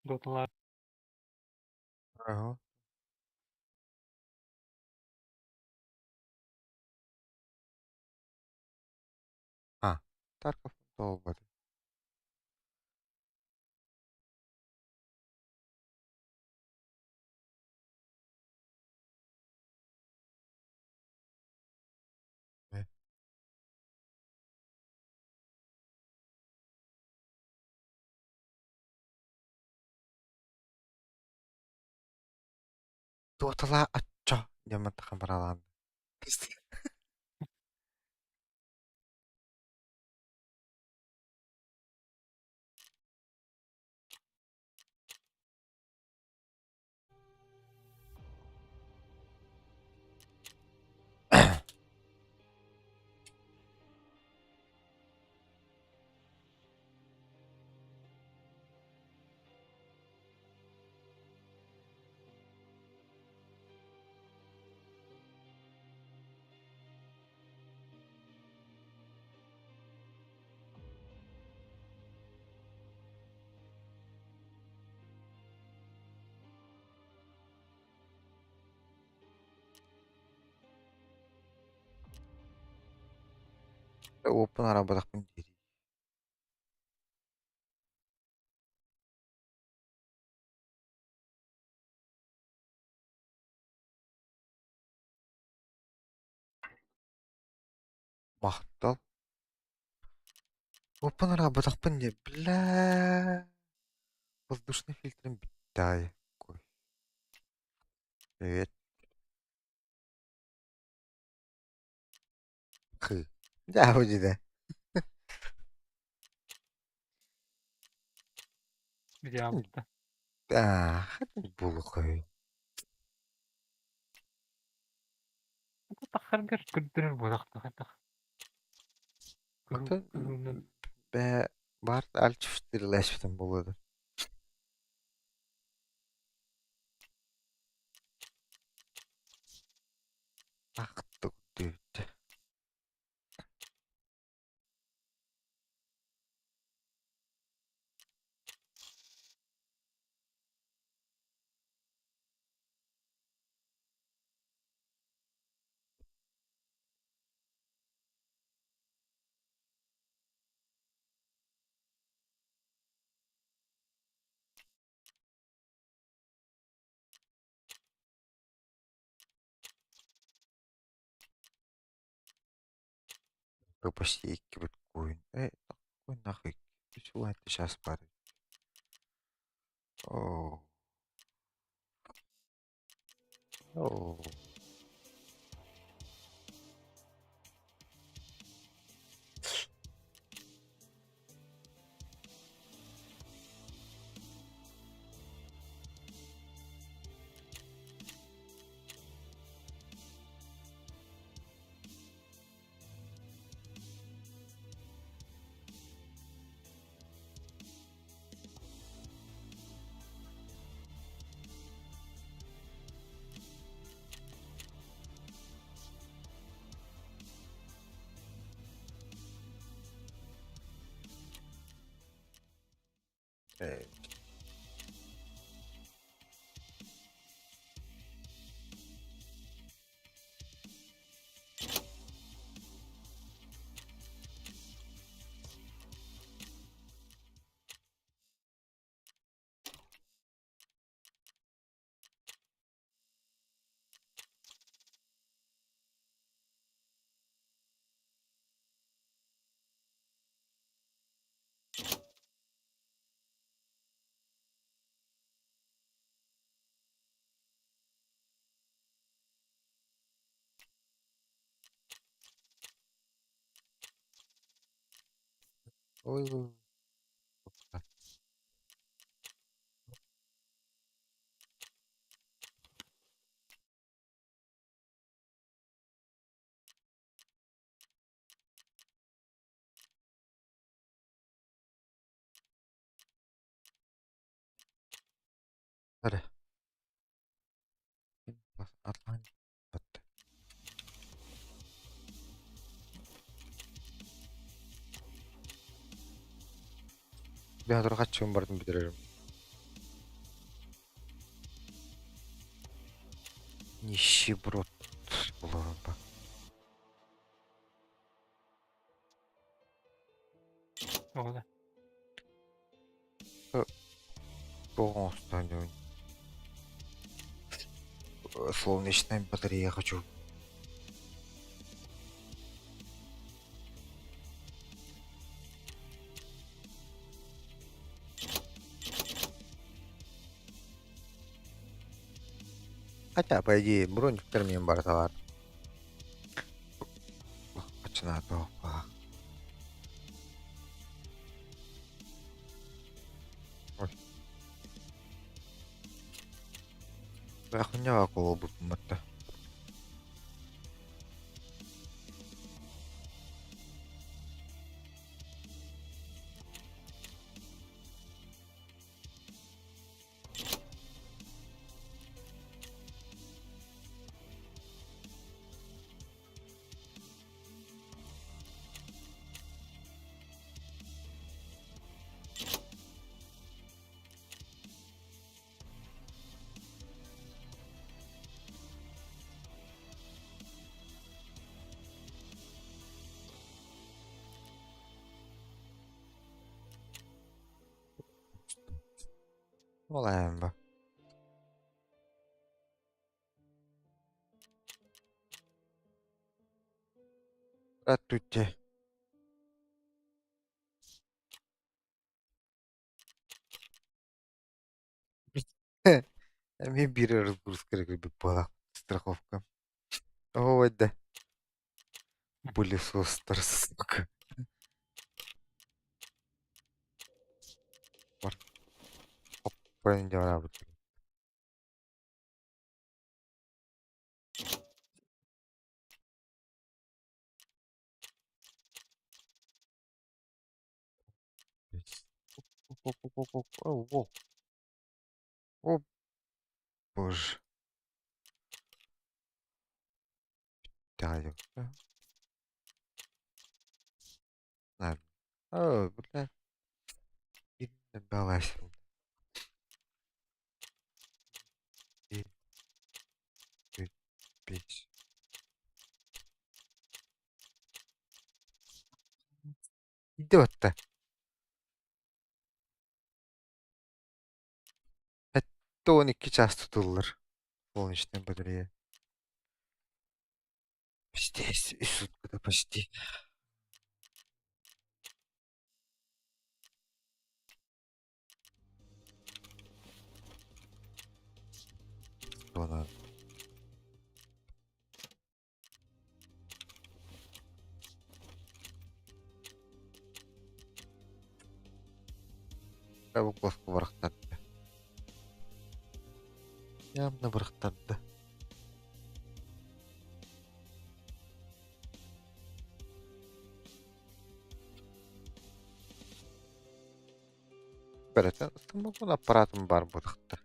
Доталаах. Ага. А, Тарков туолбат. Туоталаа оччо диэн мантахан баралаан. Уоппун араарбатахпын диирий. Махтал. Уоппун араарбатахпын диэ, бля. Воздушный фильтрин бүттэй. Привет. Хы. Дьэ, дьэ. Идеалта. Аа, булухой. Тахаргар көрдөрөр буолахтах. Оттон бээ баар альчфтирлээспитин буолуо Ахтык дүүтэ. Почти икки биткоин. Э, какой нахуй? Чего это сейчас падает? О. О. Э. Ой. Эрэ. Бля, хаччым бардым бүтэрэрим. Нищеброд буоларым ба. Оҕо Тоҕо оҥостон дьон. Солнечная батарея хочу. Хотя, по идее, бронниктар мен барыталар. Ачына тоқпа. Ой. Хуйня колобут мытта. Ол ба. Здравствуйте. Мен бир разгрузка буола страховка. Ой, да. Пылесостар, сука. Бар. Опа, О, о, боже. Да. О, бля. Балась. Пить. Идет-то. 12 час tutulur. Солнечная батарея. Здесь и сутка почти. Что надо? Бу барахтарды. Явно барахтарды. Бәрәтен самогон аппаратым бар будахта.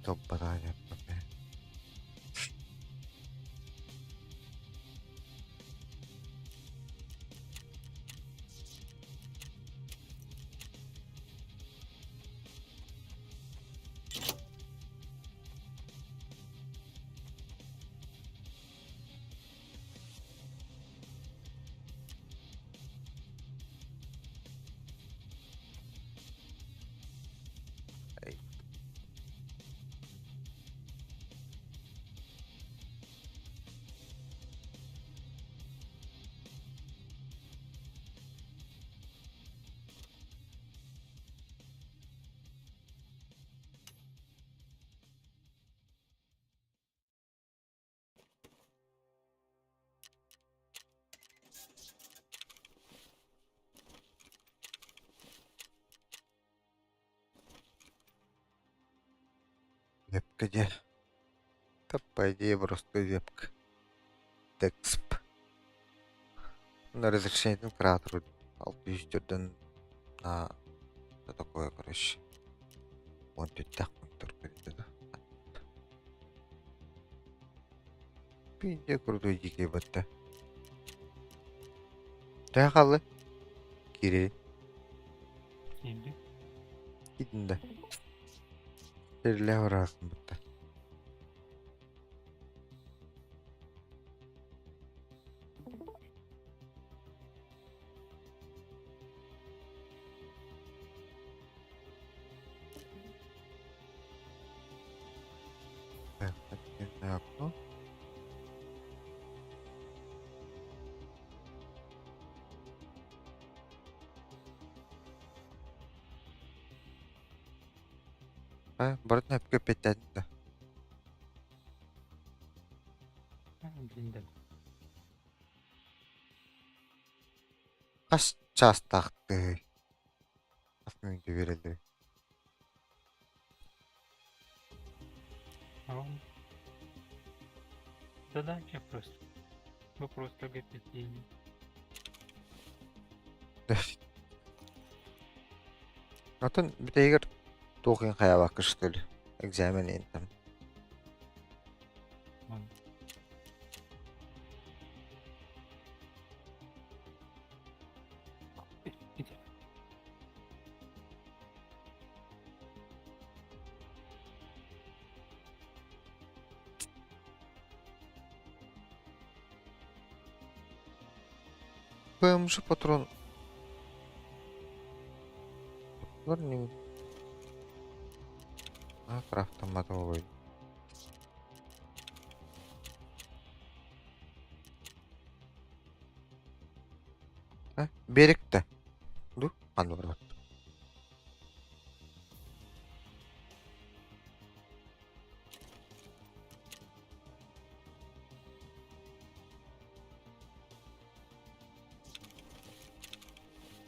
Топ-бадание. Вебка дьэ. Да, по идее, просто вебка. Тексп. На разрешение кратер 600 на что такое, короче. Он тут так да. Пиздец крутой дикий батта. Төһө хаалла? Киирэй. Киирди. Киирдин да. Сэрилээх бараасың батта. Так, отдельное окно. А, барытын өпкө эппиэттээтин да. Билиндем. Хас чаастаахтыы? Хас мүнүүтэ биэрэллэрий? Задача просто. Вопрос КГ-5. Атын бүтэйигэр туох иһин хайаабакка что ли? Экзамен иһин там. ПМЖ патрон. Не... А, крафтоматовый. А, берег-то. Ну, а ну, вот.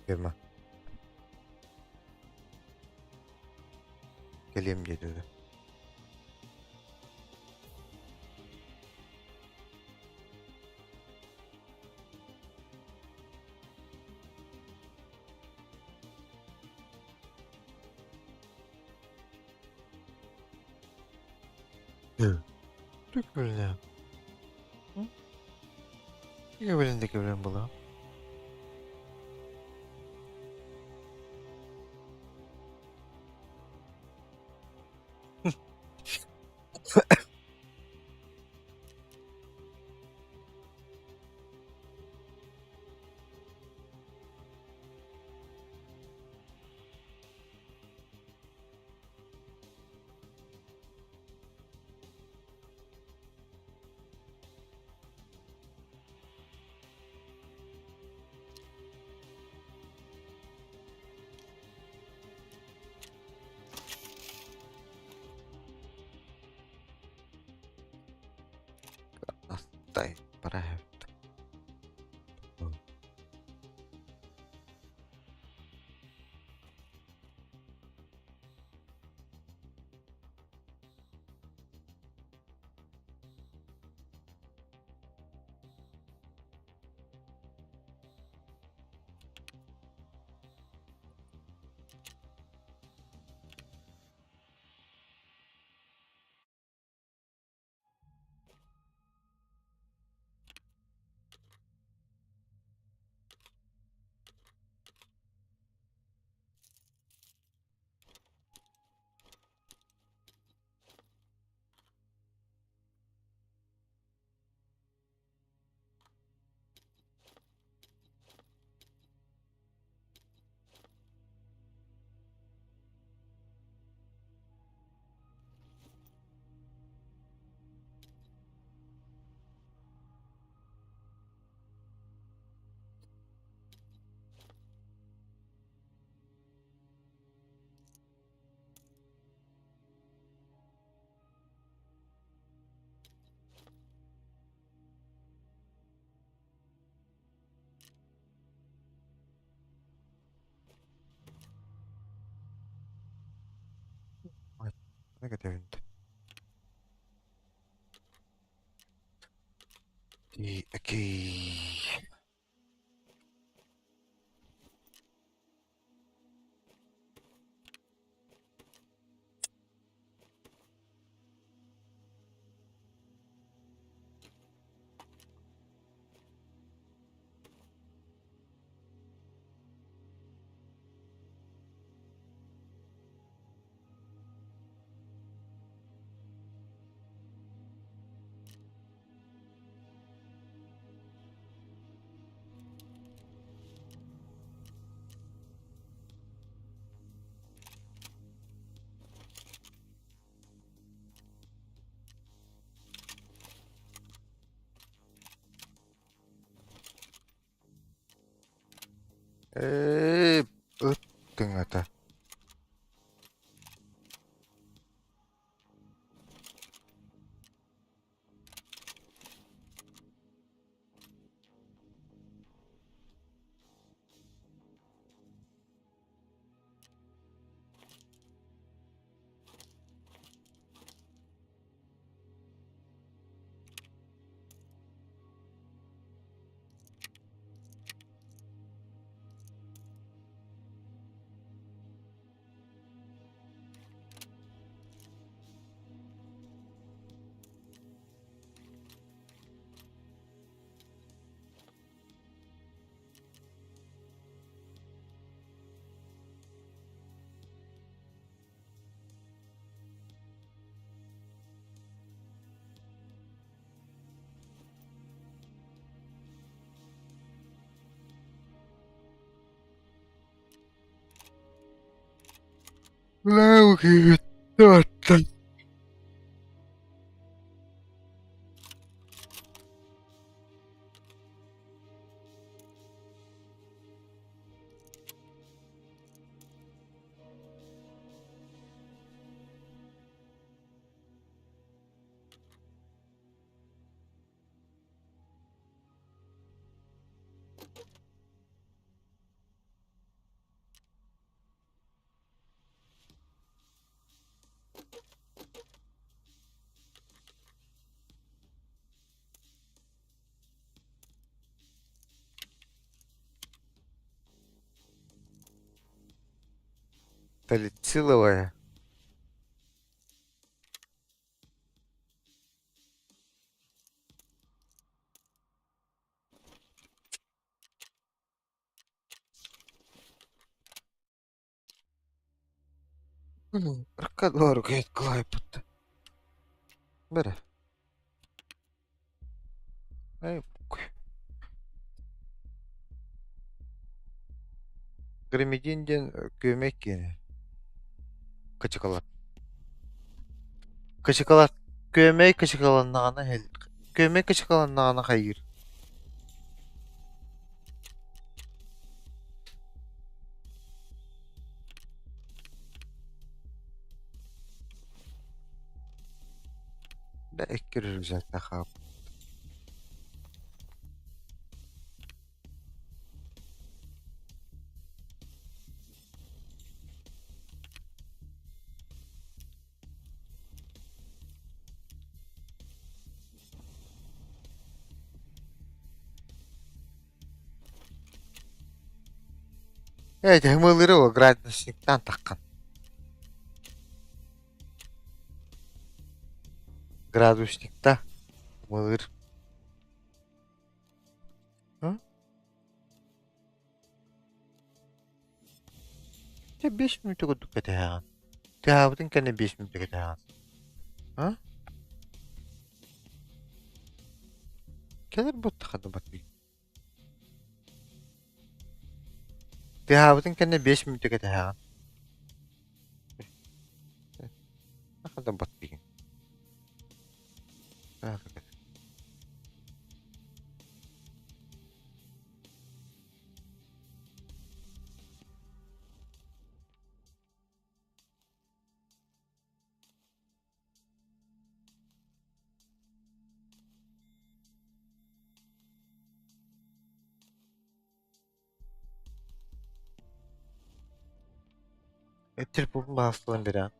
Фирма. Кэлиэм диэтэ да. Прикольно. Кэбилэн буолуо. Астай проект. Ай, кэтэбин. Окей. Ээ, ыт тыҥата. Лэу киһиттэн. Салициловая. Ракадору кэлайпыт. Бere. Эй, Гремедин диэн күөмэй киэнэ. Кычыкалар. Кычыкалар. Күөмэй кычыкаланнаҕына күөмэй кычыкаланнаҕына хайыыр. Да икки рюкзактаах хаалбыт. Ээ, ымылыыры градусниктаан таххан. Градусникта ымылыыр. Дьэ 5 мүнүүтэ курдук кэтэһэҕин. Тыаһаабытын кэннэ 5 мүнүүтэ кэтэһэҕин. А? Кэлэр буттаха да батый. Тыаһаабытын кэннэ 5 мүнүүтэ кэтэһэҕин. Да баттыгын. Телефонун баһаасталан бирэҕин.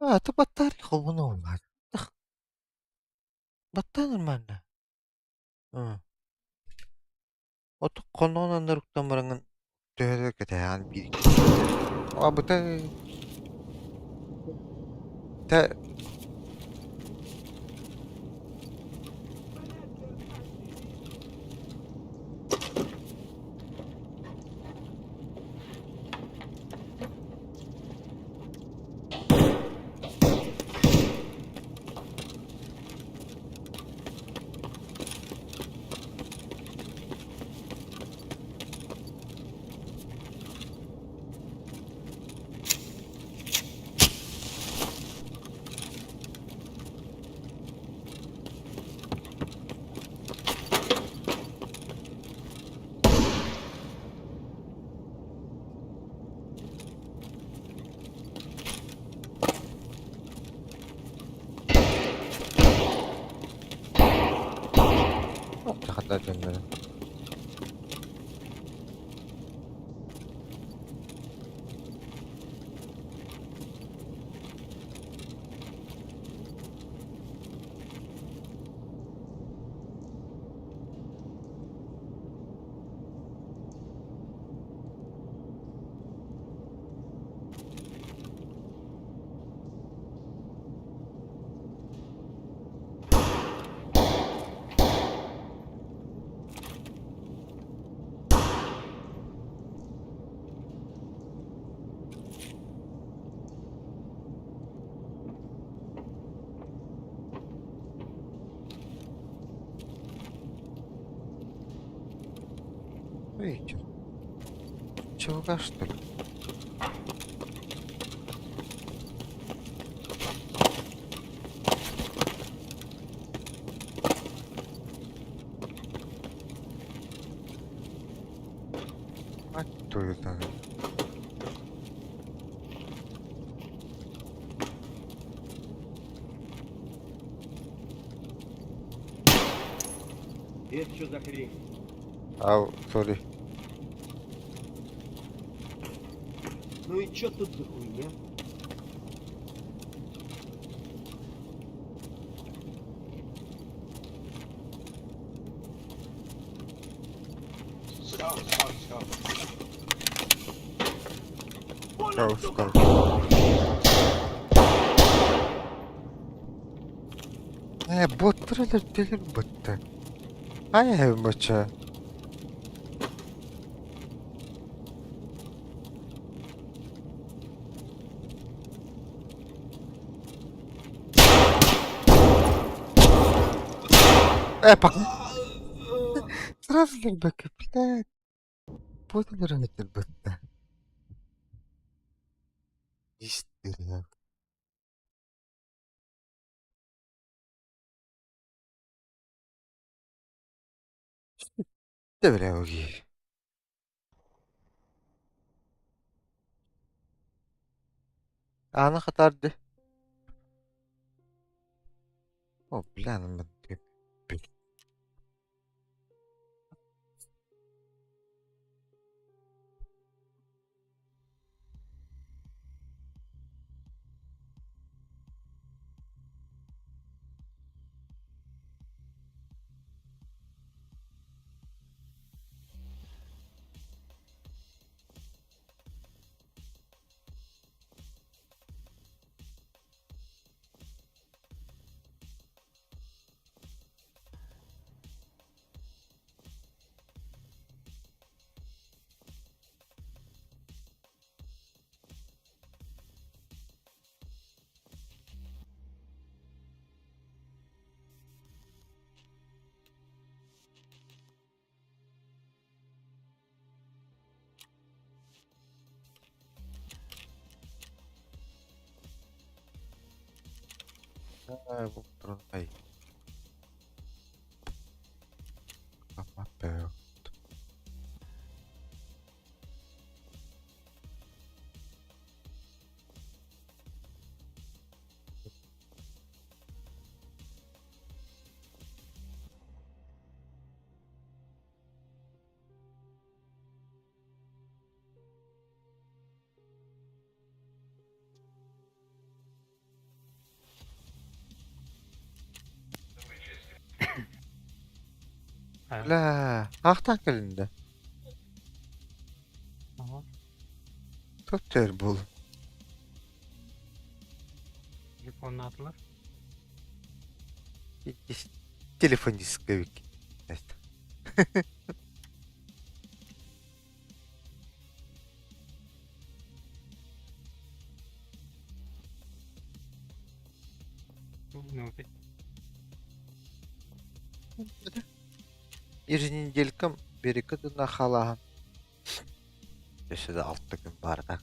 А, это батарейка холбонула. Батта нормально. От хонноҕун анныгар уктан бараҥҥын төһө да кэтэһэҕин биир Абыта тэ Хата дьонноро Эй, ЧВК, что ли? Мать твою за ногу. Это что за хрень? Ау, сори. Ну и что тут за хуйня? Скаут, скаут, скаут. Скаут, скаут. Боттар өлөрдүлэр бытта. Ай бача. Пак. Сразу өлөрбөккө, блядь. Бот өлөрөн бытта. Истерия. Бля, Ааны хатаарды. О, бля, ну, бу патронай. Papel. Бля, хаахтаан кэлин да? Ага. Тут төр бул. Телефоннаатылар. Телефон дисковик. Ну, Еженеделькам береке тына халаһан. Өссө да алта күн баарда.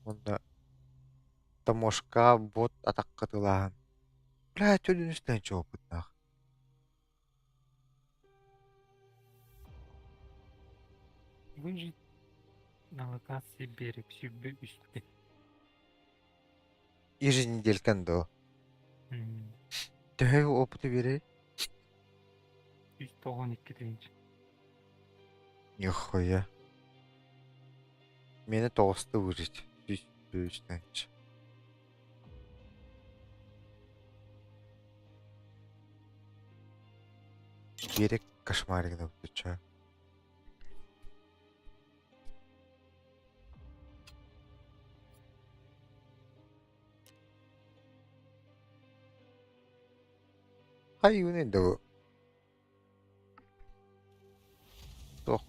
Онно таможка бот атахха тылааһын. Бля, төлүн үстэн чуоппутнаах. Выжить на локации берег сүрбэ үстэ. Еженеделькан до. Төһө опыты берей? 192 тыһыынча. Нихуя. Мени тоҕуста выжить. Үс тыһыынча. Берег кошмаригна бүтүчэ. Хайыыны да бу? Туох?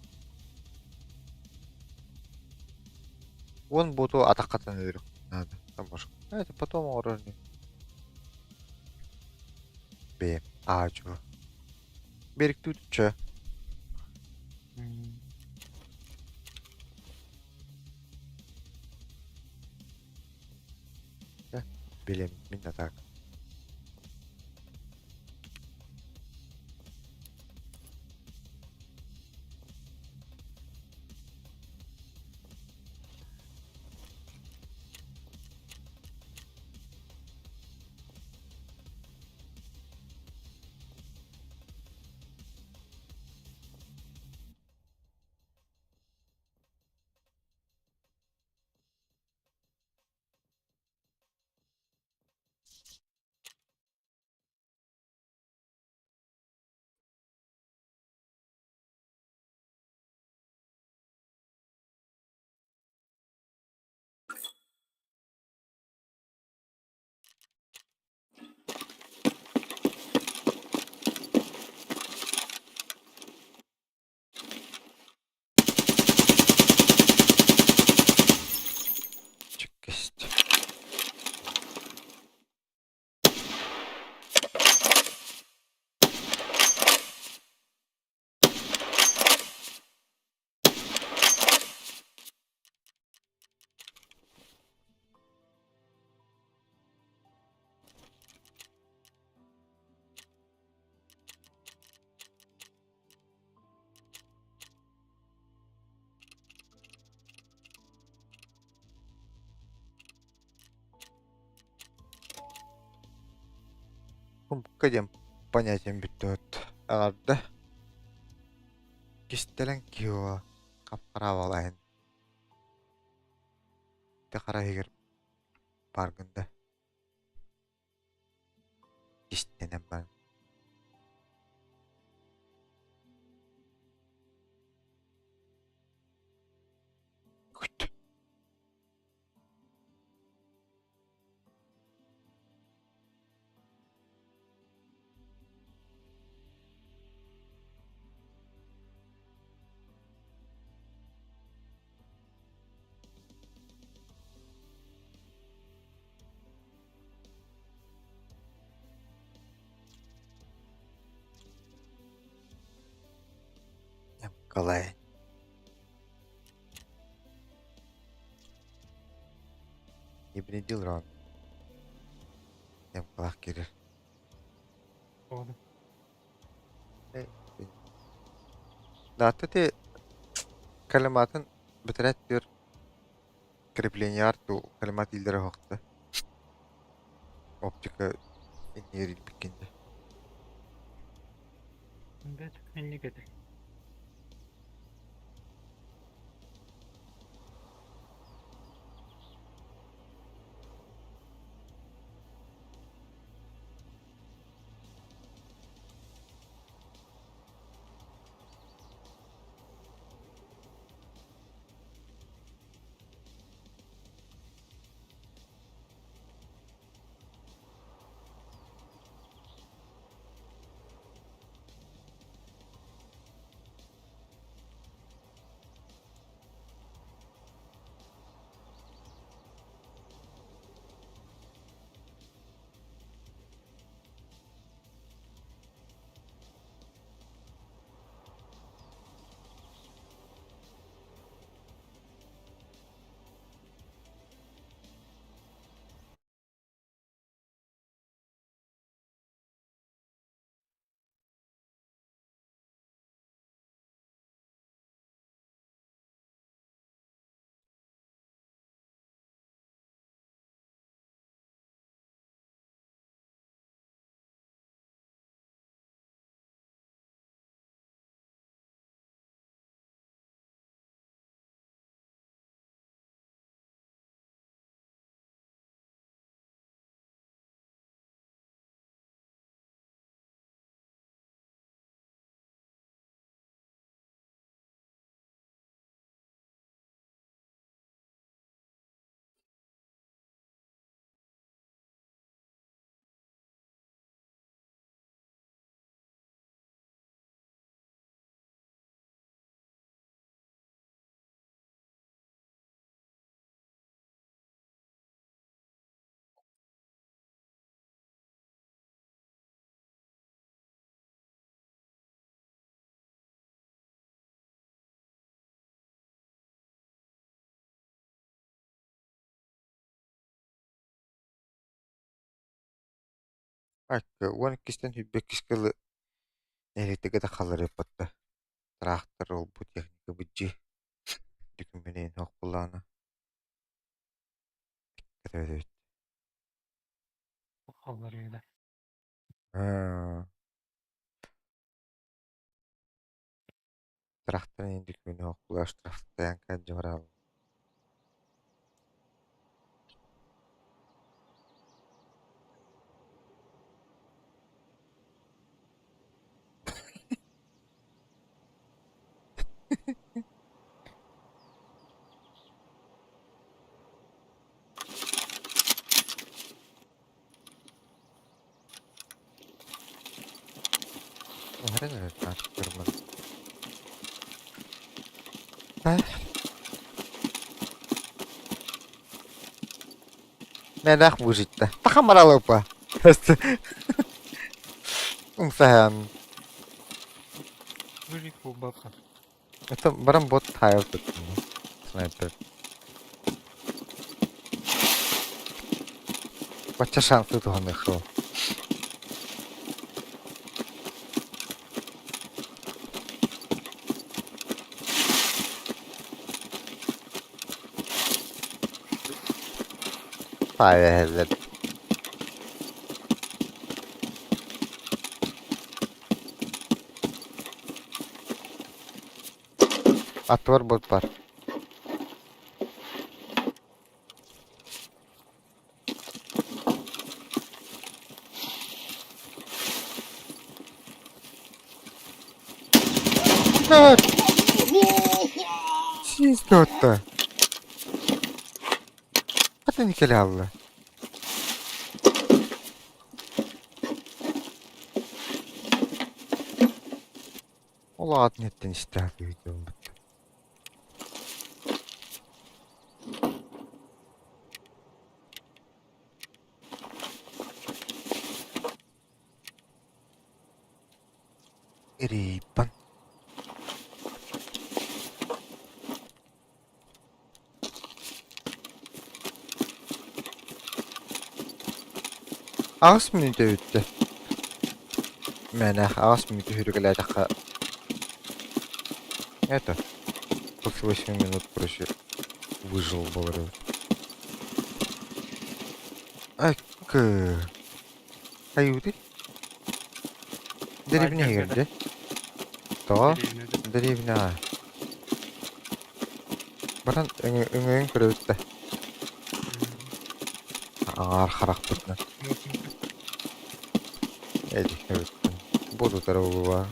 Уон буоту атаххатан өлөрүөх наада. Там может. Это потом оҥорор ини. Бэйэм аа-дьуо. Бериктүүтүччэ. Билем мин да так. Чиккист. Кумка диэн понятием бүттүбүт. Аҕарда кистэлэҥ киһи уола хап-хара балайын ити хара иһигэр бааргын да кистэнэн баран Күт. Николай. Не бредил ран. Эмкалах кирер. Оҕо. Дата ти калематын бүтэрээт түөр креплениеҕар туу калемат иилэрэ оһохто. Оптика иннигэр иилбиккин дии. Бэт инник этэ. Айка, 12-тэн 22-скэ дылы нэһилиэктэргэ да халларыаппатта. Трактор ол-бу техника быдьыы дөкүмүнэйин суох буоллаҕына кэтэбэт эбит. Халларыыда. Аа, Трактор иһин дөкүмүнэ суох буолла штрафстоянка дьыбараал. Уһаран эрэр тракторбын. Мэлэх выжить-то. Тахамаралыпа. Умсаһан. Выжить бабка. Это баран бот тайл Снайпер. Бачча шансы туһаныахха. Таайа Аттыбар бот бар. Сиз-туотта. Хатын кэлэ хаалла. Ол аатын эттэн истээх киһи буолбут. Эрийбан. Аҕыс мүнүүтэ бүттэ. Мээнэ аҕыс мүнүүтэ сүрүкэлээтэххэ это после 8 минут, короче, выжил буолар эбит. Айкы. Хайыыбытый? Дэриэбинэ иһигэр дьэ. Тоҕо? Дэриэбинэҕэ. Баран өҥөйөн көрөбүт да. Аҥаар харахпытынан. Эдиһэбиттэн. Бу тутара буолуо.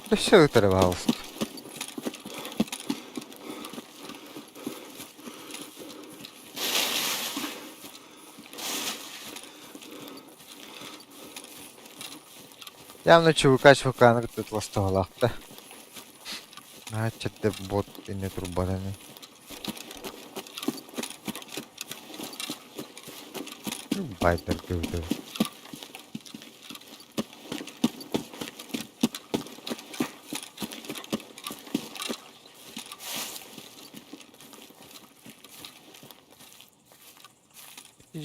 Өссө ытары баҕалыста. Явно ЧВК ЧВК-ны кытта туластаһалаахта. Наһаа чэрдэ бот иннэ турбат ини. Байдар көбүтэ.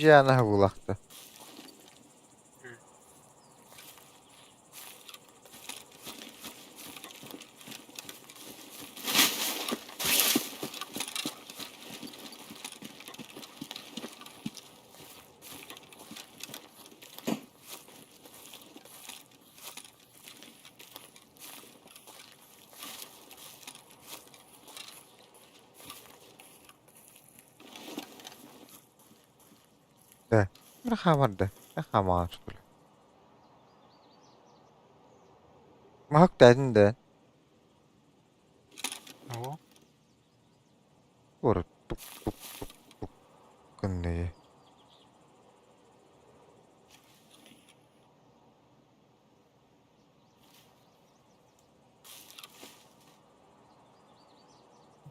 Дьиэ булахта. Да, мин хаамар да, хаамаҕын что ли? Маһык тээтин да. О, Ор тук тук тук тук гынныы.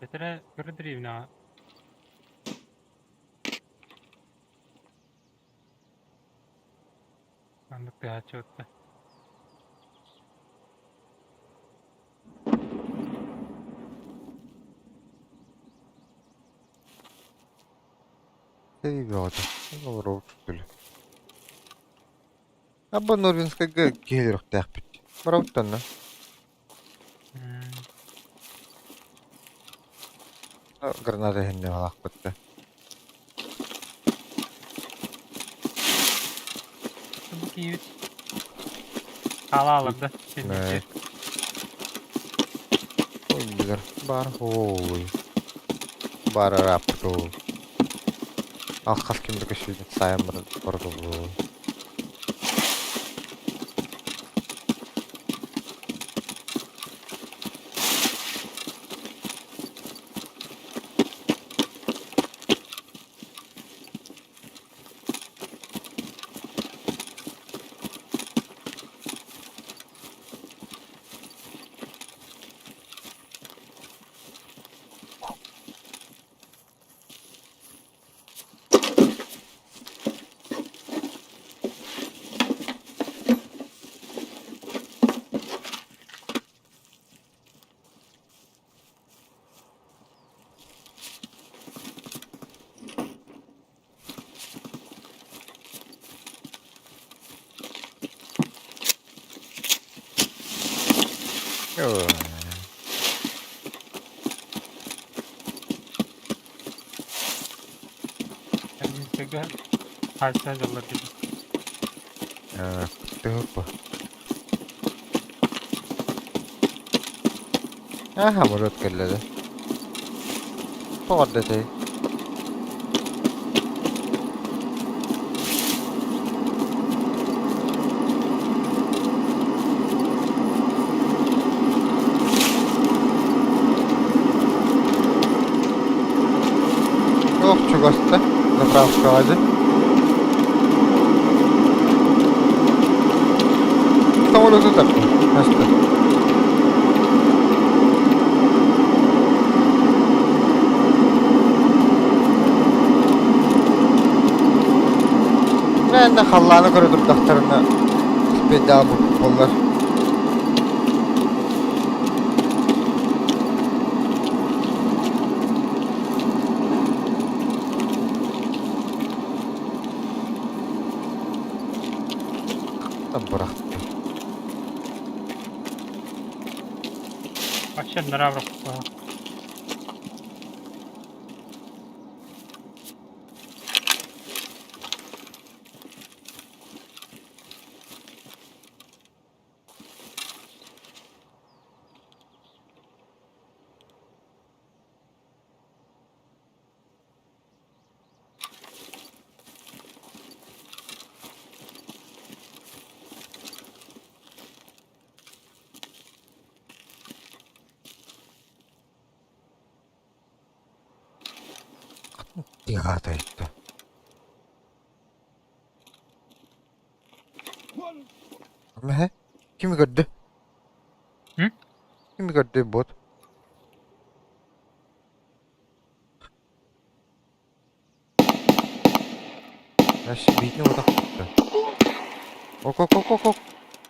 Бэтэрээ кыра дэриэбинэҕэ маннык тыаһааччы батта. Сэрии бөҕөтө. Олоробут что ли? Абба Норвинскайга киһилиэхтээхпит. Барабыт да онно. Граната иһиннэ балаахпыт да. Бу киһибит хаалаалар да синничи. Ой, билэр баар хоолуй. Баар арааппыт ол. Алхас ким да көстүүтүн сайан барар Норвинскайга хааччах дьаллар диэн. Тыһыппа. Аха, может кэллэ да. Тоҕо эрдэтэй? Ох, чугаста. Заправкаҕа дьэ. Самолету таппын. Аста. Мээнэ халлааны көрө турдахтарына спейдаал буоллар. Бырахтым. Вообще нравится. Тыаҕаатайда. Мэһэ? Кими көрдө? Кими көрдө бот? Ас биитин утах тутта. Ок-ок-ок-ок-ок.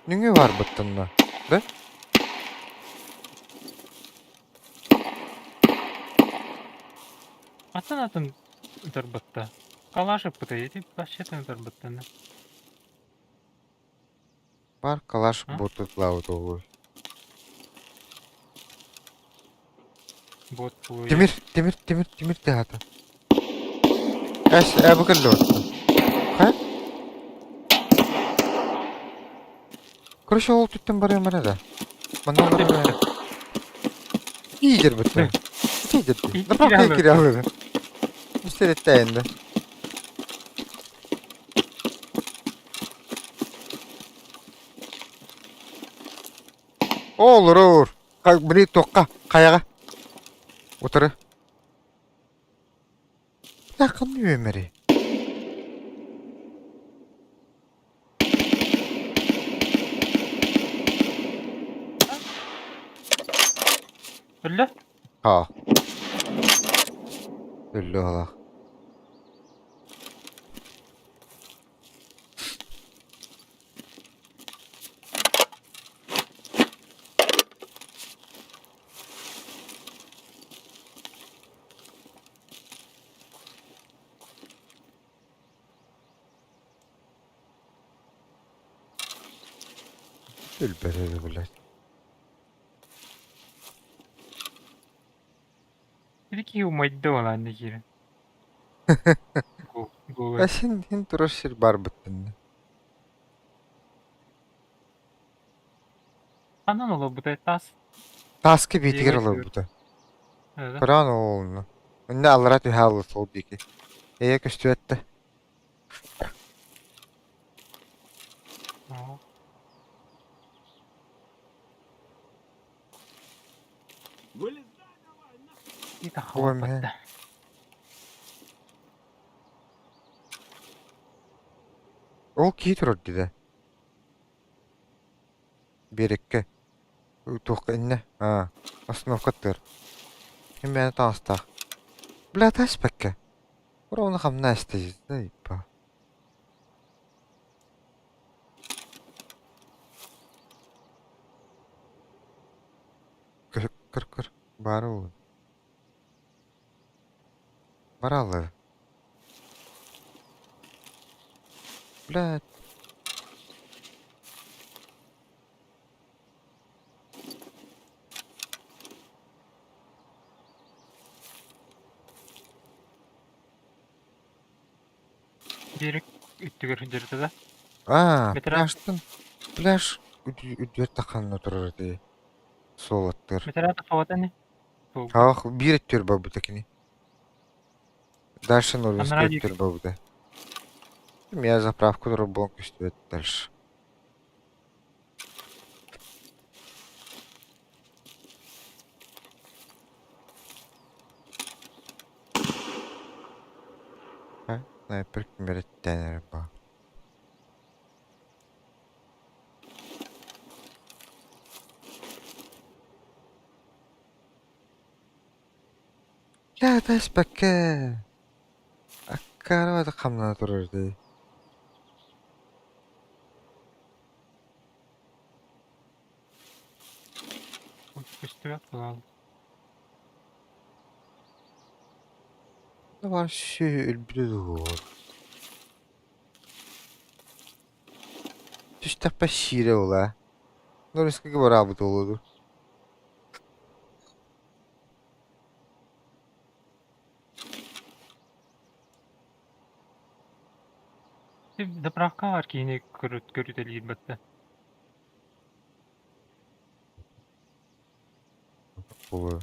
Нөҥүө баарбыттанна. Да? Атын атын ытырбытта. Калаш ыппыта ити вообще-то ытырбыттана. Бар калаш бутутлаабыт уолуй. Бот буолуо. Тимир, тимир, тимир, тимир тыаһата. Эс, ээ бу кэллэ отто. Хайа? Короче, ол түттэн барыам эрэ да. Манна барыам эрэ. Иидер бытта. Иидер. Заправка кире алыгы. Мистер эттээйин да. Олорор. Били туохха хайаҕа утары. Ханна үөмэри? Өллө? Аа. Өллө олох. Өлбөт этэ, блядь. Ити киһи умайда балаанна киирэн. А син син турар сир баар быттын. Ханан олорбутай таас? Тааска биитигэр олорбута. Көрөөн олорно. Иннэ аллара түһэ алла сол диэки. Эйэ көстүбэт да. Ой, мэ. Ол кии турар дии Биэрэккэ туохха иннэ аа остановка аттыгар Ким бэйэтэ таҥастаах Бля таспакка Ровно хамнаа истэ да Көр көр баара ол Бараллар Блядь. Биэрик үттүгэр сылдьарыта да? Аа, пляжтан пляж үрдүгэр тахханна турар ити суолаттыыр. Ветеран таххабата ини? Аах, биир өттүгэр барбыта кини. Дальше Нуринскай өттүгэр барбыта. Я заправку турар буолан көстүбэт дальше. Снайпер кимэрэттээн эрэ баа. Дьэ, тэспэккэ аккаарыбата хамнана турар дии. Көстүбэт буолан. Вообще өлбүтэ дуо? Түстэхпэ сиирэ буолаа. Норискага бараабыт буолуо дуу? Заправка киһини көрүтэлиир батта. Буолуо.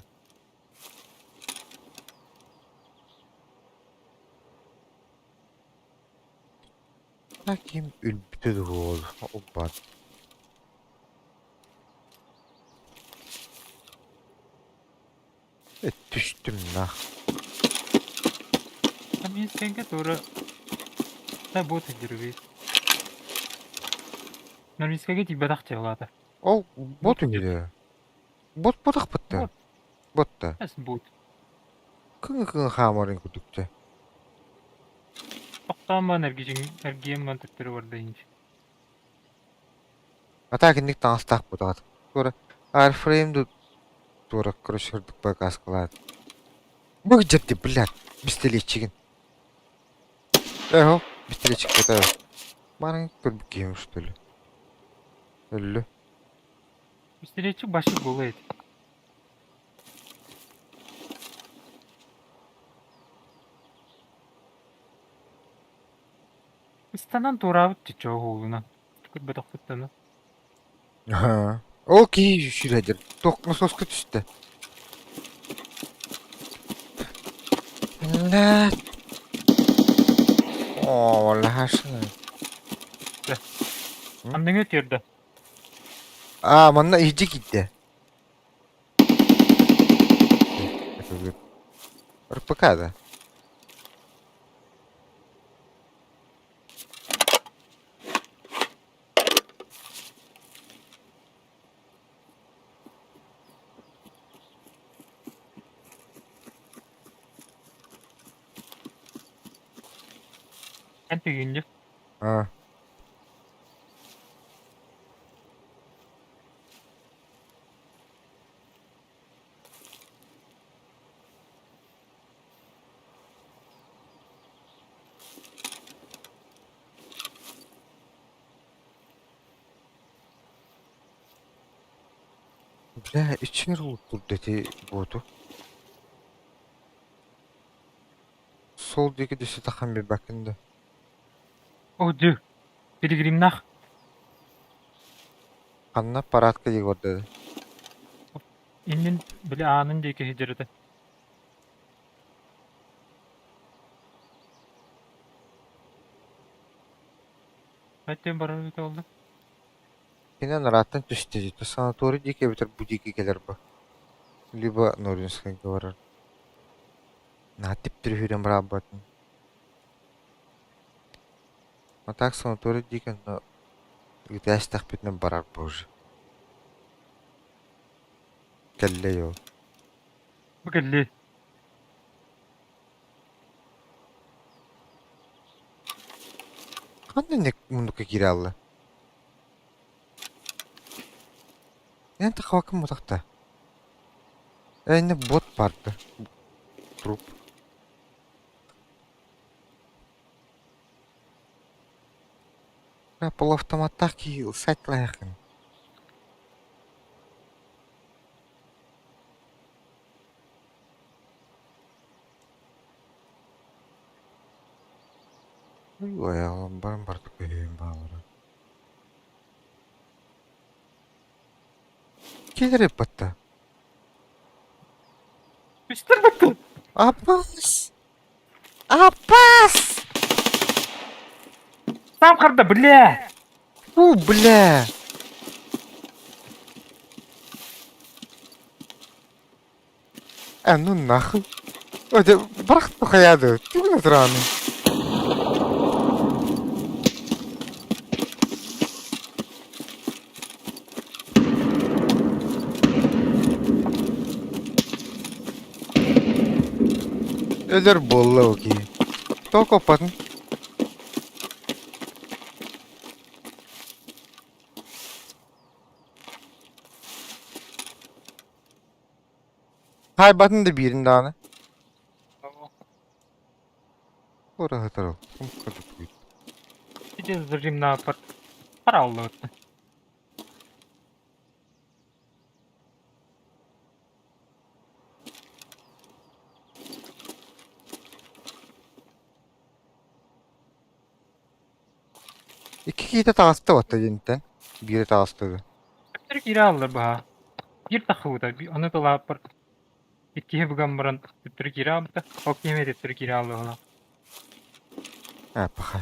Ким өлбүтэ дуо Опа. Түстүм нах. Мин тура да бот дербит. Норвежскайга тиийбэтэх дьыалаата. Ол бот үһү Бот ботахпытта. Ботта. Бот. Кыҥы-кыҥы хаамарын курдукта. Тохтоон эргичиҥ эргийэн баран төттөрү барда инчи. А так инник таҥастаах бутаҕат. Туора Airframe ду туора короче каскалаат. Быгдьырды, блядь, пистолетчигин. Эхо, пистолетчик это. Маленький көрбүт что ли? Өллө. Пистолетчик башы буолуо этэ. Ыстанан туораабыт чочоо уһуулунан. Көрбөтөхпүт Аха. Ол киһи сүрэдир. Туох нососка түстэ. Блядь. Оо, лаһашны. Анныҥы тиэрдэ. Аа, манна иһдьи киирдэ. РПК да? Эн тыгынньык. Аа. Бля, иччилэр уурдурда ити буоту. Сол диэки дөссө таххан биэрбэккин да. О, дьэ, Пилигримнаах. Ханна парадка диэки барда да? Иннин били аанын диэки сылдьар этэ. Хайтан барар эбитэ буолла? Кини анарааттан түстэ дии, санаторий диэки эбэтэр бу диэки кэлэр бо. Либо Норинскайга барар. Наһаа типтэр үһүрэн бараабатын. А так санаторий диэки онно ыытаастахпытына барар бо уже. Кэллэ ол. Бу кэлли. Ханна инник муннукка киирэ хаалла? Эн тахабаккын мутахта. Ээ иннэ бот барда. Труп. Полуавтоматтаах киһи ылсаат лайаххын. Ой, баран барда көһүйэн баалара. Киирэр эппэтта. Үстэр баттын. Аппас! Аппас! Сам харда, бля! Фу, бля! Э, ну нахуй. Ой, дьэ, бырах хайаады, тугун атырааны? Өлөр буолла ол киһи. Тоҕо куоппатын? Хаайбатын да биирин даҕаны. Ураһытар ол. Ити зажимнааппар параллыбыт. Икки киһитэ таҕыста батта диэнтэн. Биирэ таҕыста да. Төптөрү киирэ хааллар баһаа. Биир таххыбыта, ону тылааппар иккиһи быган баран төттөрү киирэ хаалбыта. Ол киһи эмиэ төттөрү киирэ хаалла Ээ, паха.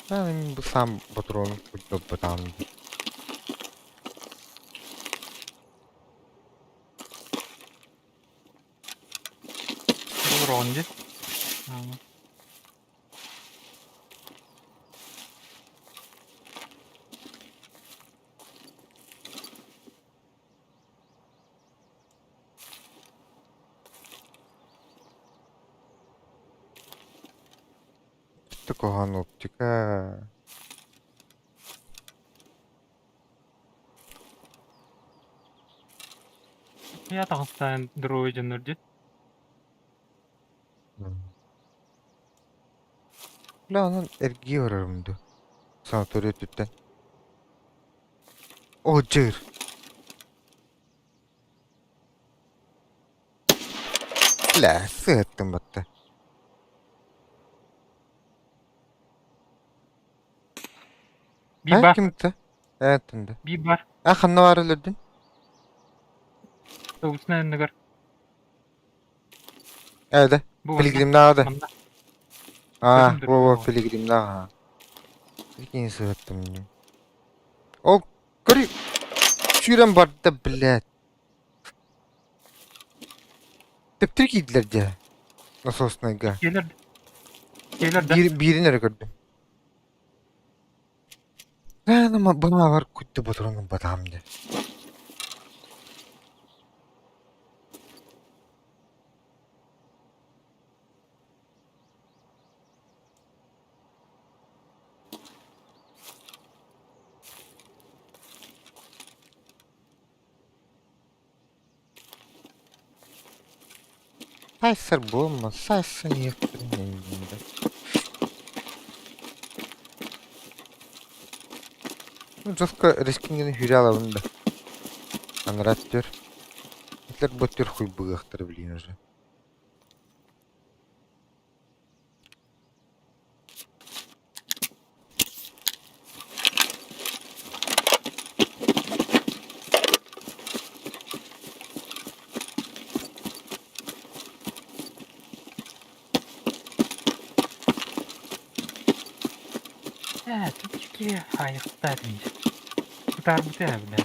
Аа, мин бу саам ботуруонун курдук дии. Олороҕун дии. Куһаҕан оптика. Я таҕыстаан дроу дьоннор дии. Бля, онон эргийэ барарым дуу. Санаторий өттүттэн. О, дьыр. Бля, сыһыттым батта. Биир А, бар. ким-то? Ээ, тында. Биир бар. А, ханна баар өлөрдүн? Тобусна анныгар. Ээ, да. Бу манна. Пилигримнааҕы да. Манна. А, Көтүм во-во, дурдук. пилигримнаах аа. Икини сыһыттым дии. Ол көрүй сүүрэн барда, блядь. Төптөрү киирдилэр дьэ. Насоснайга. Киэлэр киэлэр да. Биир, биирин эрэ көрдүм. Ээ, бынаабар куйды ботурун ылбатаҕым дьэ. Сайсар буолма, сайсан иэхтэрин иннинэ. Жестко рискингини хүрэ алабын да. Анараа түр. Итилэр бу түр хуйбыгыахтара билигин уже. Ээ, тут хайыхтар дии. Утаарбыта ээ, бля.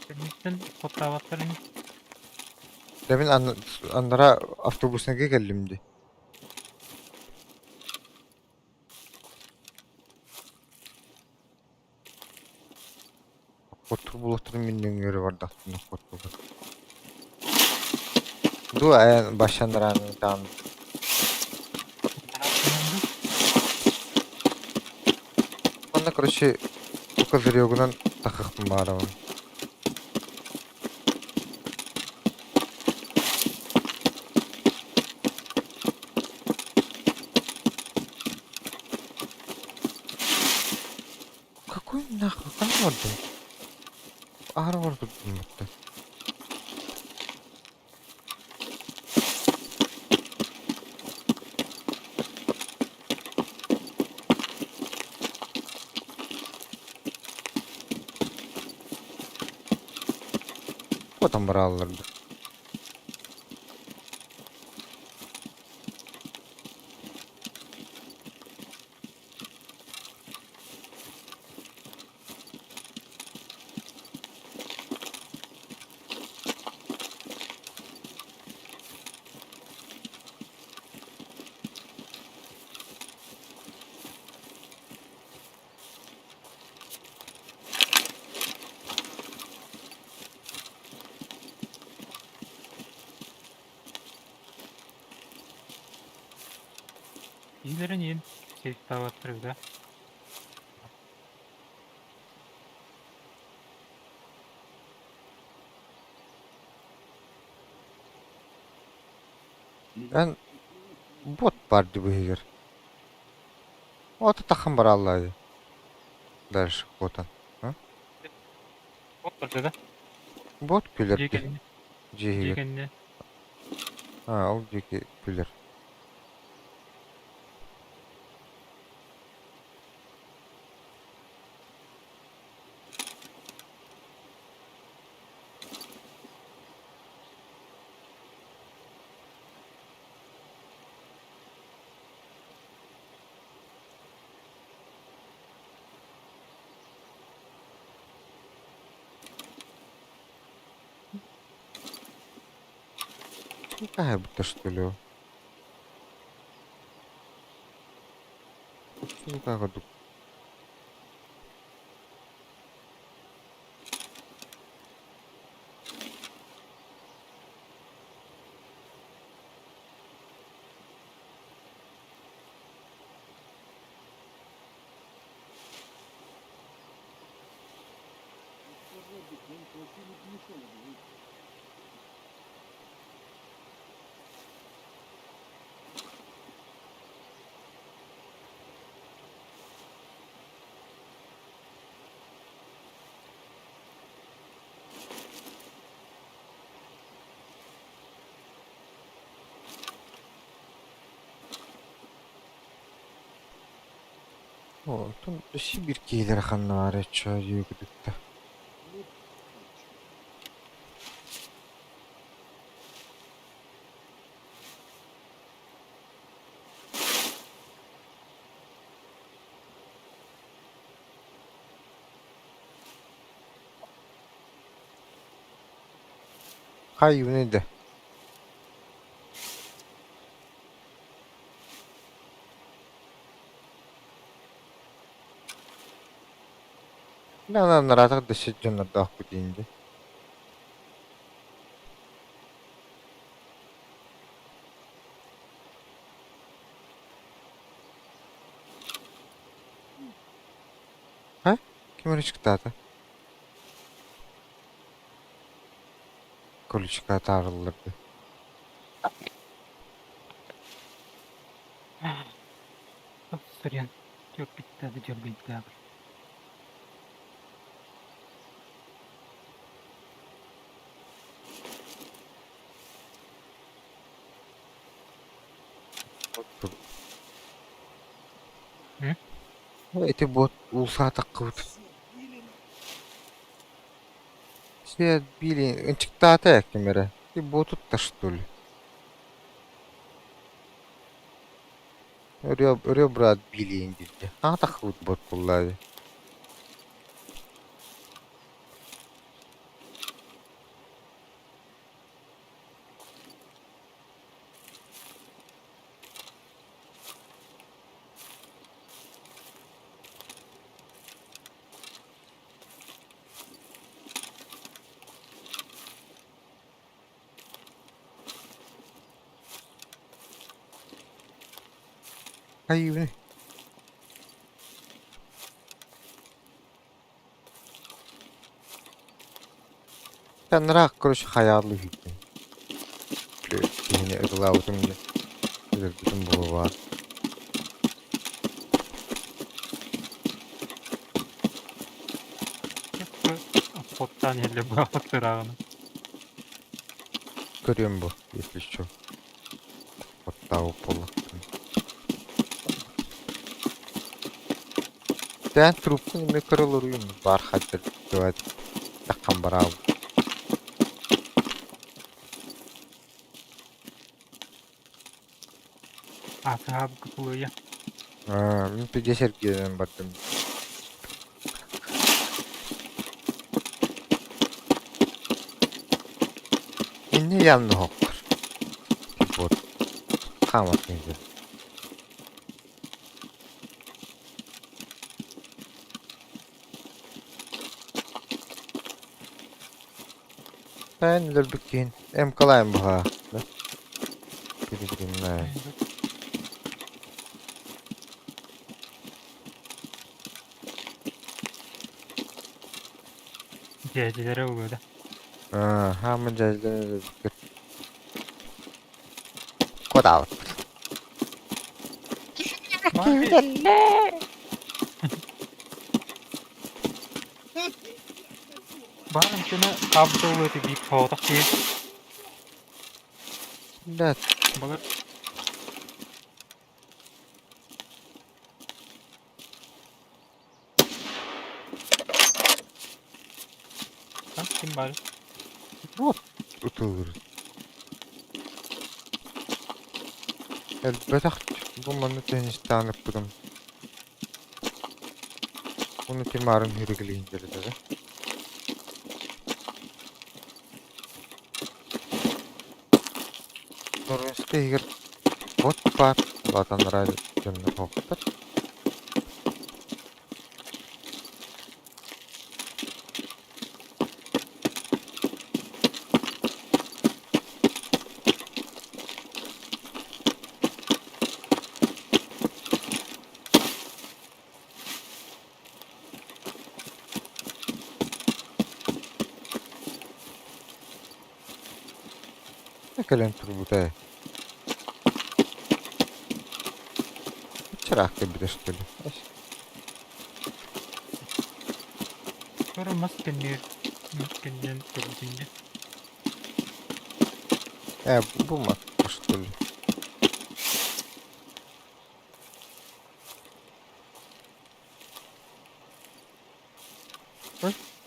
Кэнниттэн хоттооботтор ини. Дьэ мин аннара автобуснайга кэллим дии. Хотур булуохтарын мин нөҥүө бардахпына хотугу. Ду айан башанрааны таан Онно короче козырёгунан тахыахпын баарабын. Какой нахуй ханна бардым? Аһара барбыппын батта. Куотан барааллар да. Киһилэрин иһин сейфтаабаттар эбит ээ. Эн бот баар дии быһыгар. Ото таххан барааллаа дии. Дальше куотан. А? Бот барда да? Бот күлэр Дьиэ дии. кэннэ. Дьиэ Дьиэ иһигэр. кэннэ. А, ол диэки күлэр. Какая будто что ли? Курдук. Онтон өссө биир киһилэрэ ханна баарый чоо дьүөгүлүттэ. Хайыыбыный да? Мин анараатах да сир дьоннордоохпут дии. Ха? Ким эрэ ычыктаата? Колючка таарылларды. Сорян, дьөрбүттээбит дьөрбүттээбит. Ити бот уулсаатаххыбыт. Все отбили. Ынчыктаата ким эрэ. Ти ботутта что ли? Ребра отбили диирдэ. Хаҥатаххыбыт бот буоллаа Хайыыбыный? Таныраах короче хайаалыы үһүбүн. Киһини ытылаабытым да өлөрбүтүм буолуо Хоттаан иһиллэр быраҕат тырааҕына. Көрүөм бу, если что. Оттаабыт буоллахпын. Тээн трубканы эмиэ көрө олоруйум баар хаддыр таххан бараабыт. Аатыһаабыкка тулуйа. Аа, мин пиздец эргиэнэн бардым. Инне явно хоққор. Вот. Хаамат киһи. Эн өлөрбүккүн МК-лаан быһаа. Перегримная. Дьээдьилэрэ ылыа да. Аа, хааман дьээдьилэрин өлөрбүккүт. Куотаабыппыт. Баарын көнө хаабыта ылыа биир соҕотох киһи. Блядь. Балар Ким баар? Вот ытылыр. Элбэтэх бу манна теннистаан ыппытым. Уну тимарын хүрүгүлүн дьэрэтэ. Норвежскай иһигэр бот баар, улаатаннара дьоннор хоһуттар. Кэлэн турбута ээ. Чараах кэлбитэ что ли? Көрө мас кэннигэр кэннинэн көрбүтүннэ. Ээ, бу мас что ли?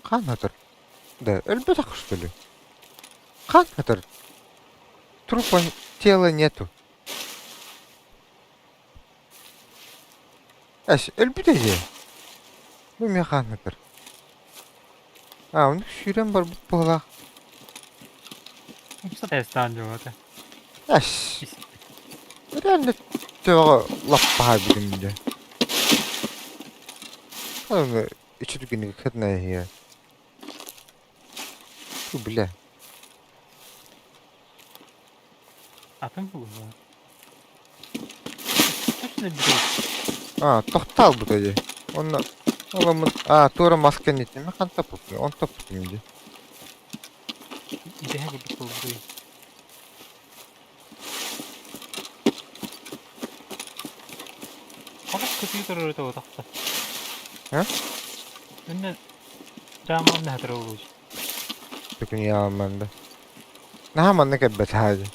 Хаан хатар. Да, өлбөтөх что ли? Хаан хатар. Трупа тела нету. Эс, өлбүтэ дии. Бу эмиэ хаан хатар. А, ону сүүрэн барбыт быһыылаах. Умса тестаан дьуота. Эс, реально төбөҕө лаппаһа бүтүм дьэ. Аны үчүгүнүк хытнайыһыа. Ту бля. Атын булуһа. Точно билет. А, тохтоолбута дии. Онно оламмыт а, туора мас кэнниттэн мин хантан топпутум, он топпутум дии. Идэһэ курдук буолбутуй. Олох кытыы турар этэ тахса. А? Үннэ дьааман нэһэтэр олуус. Түкүнүйэҕин да. Наһаа маннык эббэт хаадьы.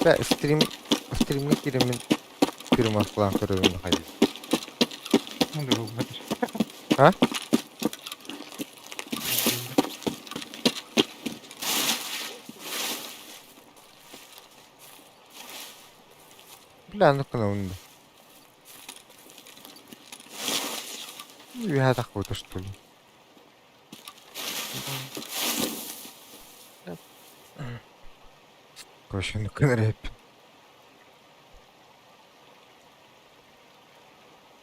Да, стрим стримҥэ киирэммин перемоскалаан көрөбүн хайыы. А? Бля, ну гынабын да. Үөһэ таххыбыта что ли? Короче, ну кынар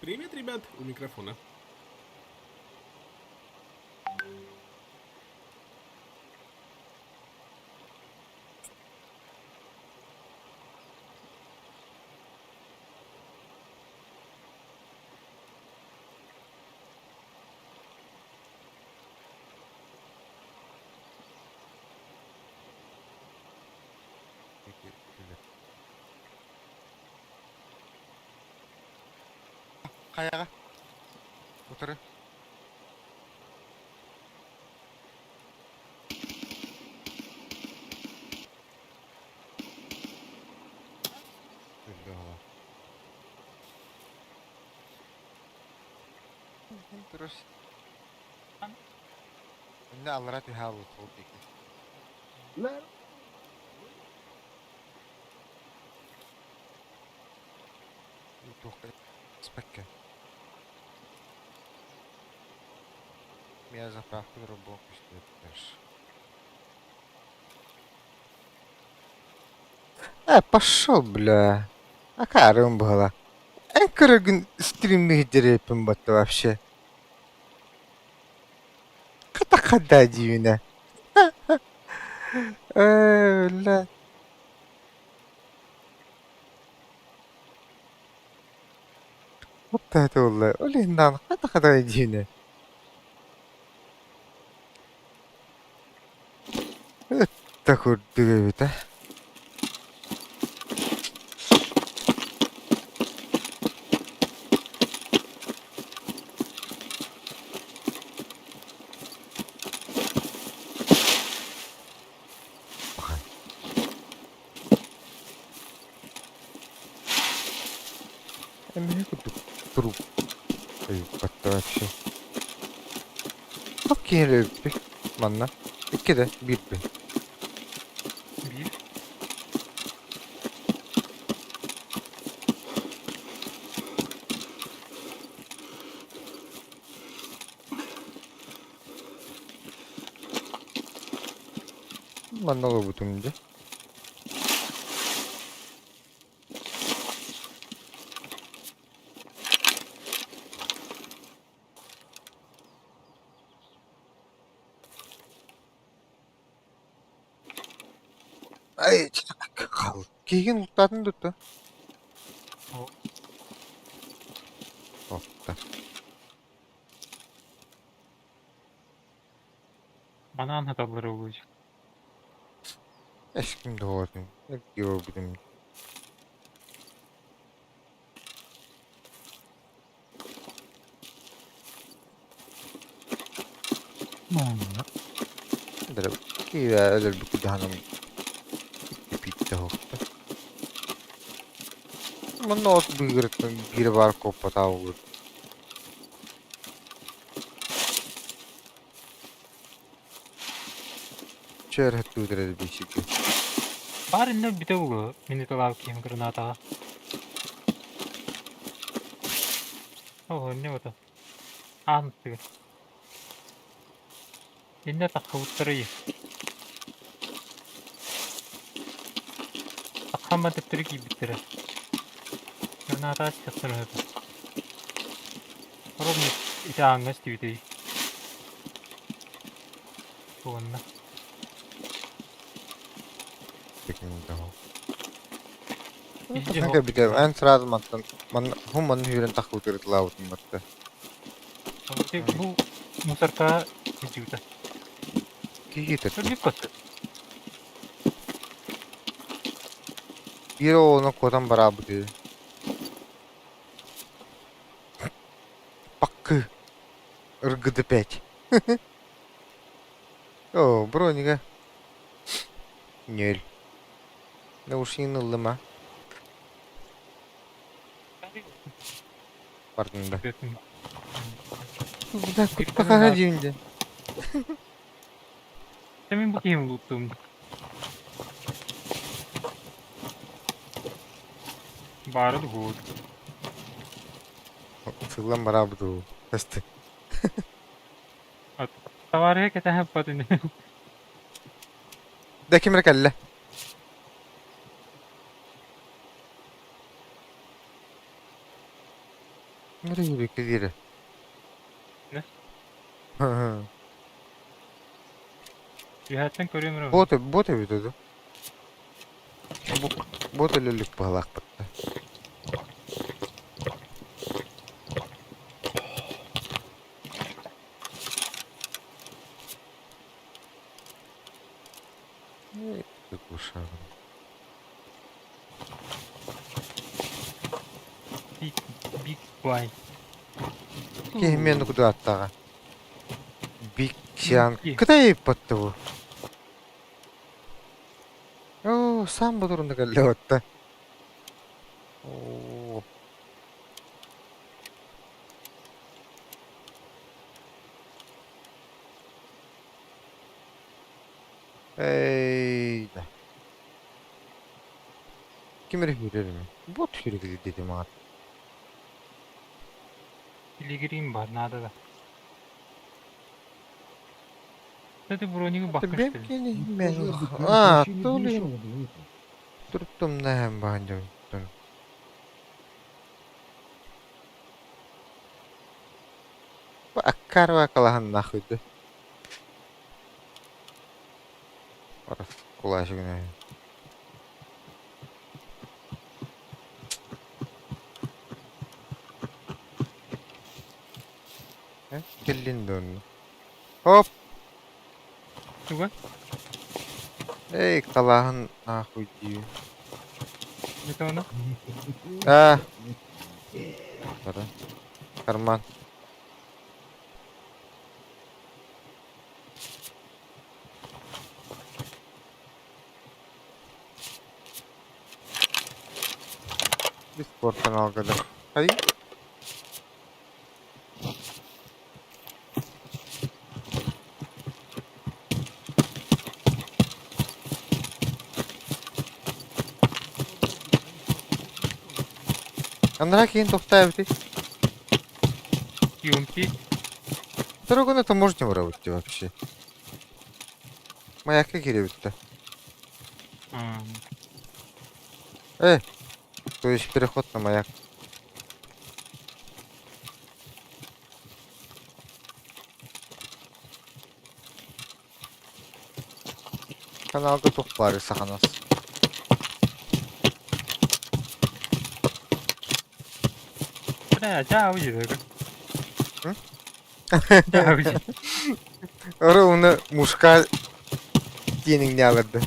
Привет, ребят, у микрофона. Хайаҕа? Утары. Турус. Инне аллара түһэ хаалбыт ол диэки. Туохха испэккэ. Меня заправку рыбок Э, пошел, бля. Акаарым буола. Эн көрөргүн стримҥэ иһдириэппин батта вообще. Хата хада диибинэ. Э, бля. Вот это буолла. Ол иһин даҕаны хата хата диибинэ. Ытта курдук эбит ээ. Баҕай. Эмиэ курдук турук ыйыппатта вообще. Хап киһи өлбүт манна. Икки да биирбин. Биир. Манна олорбутум дии. Ай, Киһигин устаатын тутта. О. Охта. Банан хаталлары улуус. Эшким доҕотун, эргиэ Киирэ өлөрбүт даһанам икки хоста. Манна от быыгырыттан биирэ баар куоппатаа буолур. Чөр туутар биисики. Баар иннэ бүтэ буолуо мин ыталаабыт киһим гранатаҕа. Оо, иннэ ото. Аан аттыгар. Иннэ таххыбыттарый. Таххан ба төттөрү киирбиттэрэ. Гранатаҕа ситэхтэр өһөтө. Ровно ити ааҥҥа истибитэй. Уонна Кэбитэ, эн сразу мантан манна хум манна үүрэн таххыбытырытылаабытым барта. Бу мусорка сылдьыбыта. Киһи Сылдьып көстөр. Биир оҕону куотан бараабыты. Паккы. Ыргыды пять. О, бронига. Нөл. Наушнигын ыллым а? Бардым да. Да, куттахана диим дии. Мин бу киһим лууттуум. Баара дуһуут. Сыллан бараабыт уу. Көстө. Товарыһа кэтэһэн ини. Да ким эрэ кэллэ. Нэрэ юрикка диэри. Не? Түһээттэн көрүөм эрэ. Бот бот эбит этэ. Бот өлөлүк быһалаахпыт. Big Big Boy. Киһи куду аттаҕа. Биг Сиан. Кытай ыппатты бу. Оо, сам бутурунда кэллэ отта. Оо. Эй, да. Ким эрэ күүтэр ини. Бот сүрүкү дедим аат. Пилигрим бар, надо да. Кстати, бронигы бакка Бэм что ли? кини Ну, мен тоже отдыхали, а, вообще не то ли помешало бы это. туруптум нэһэн баан дьон. Аккарва калахан нахуй да. Ора кулашыгына. Э, Кэллин дон. Хоп! Туга? Эй, калахан нахуй дии. Это оно? А. Бара. Карман. Дискорд каналга да. Ай. Анара кейін тоқтайбыты. UMP? Дорогу на таможню воровать вообще. Маякка киирбитте. Э, то есть переход на маяк. Каналга тух бары саханас. Бля, дьаа уйдуга. М? Дьаа уйду. Ровно мушка тиэниҥ аларды.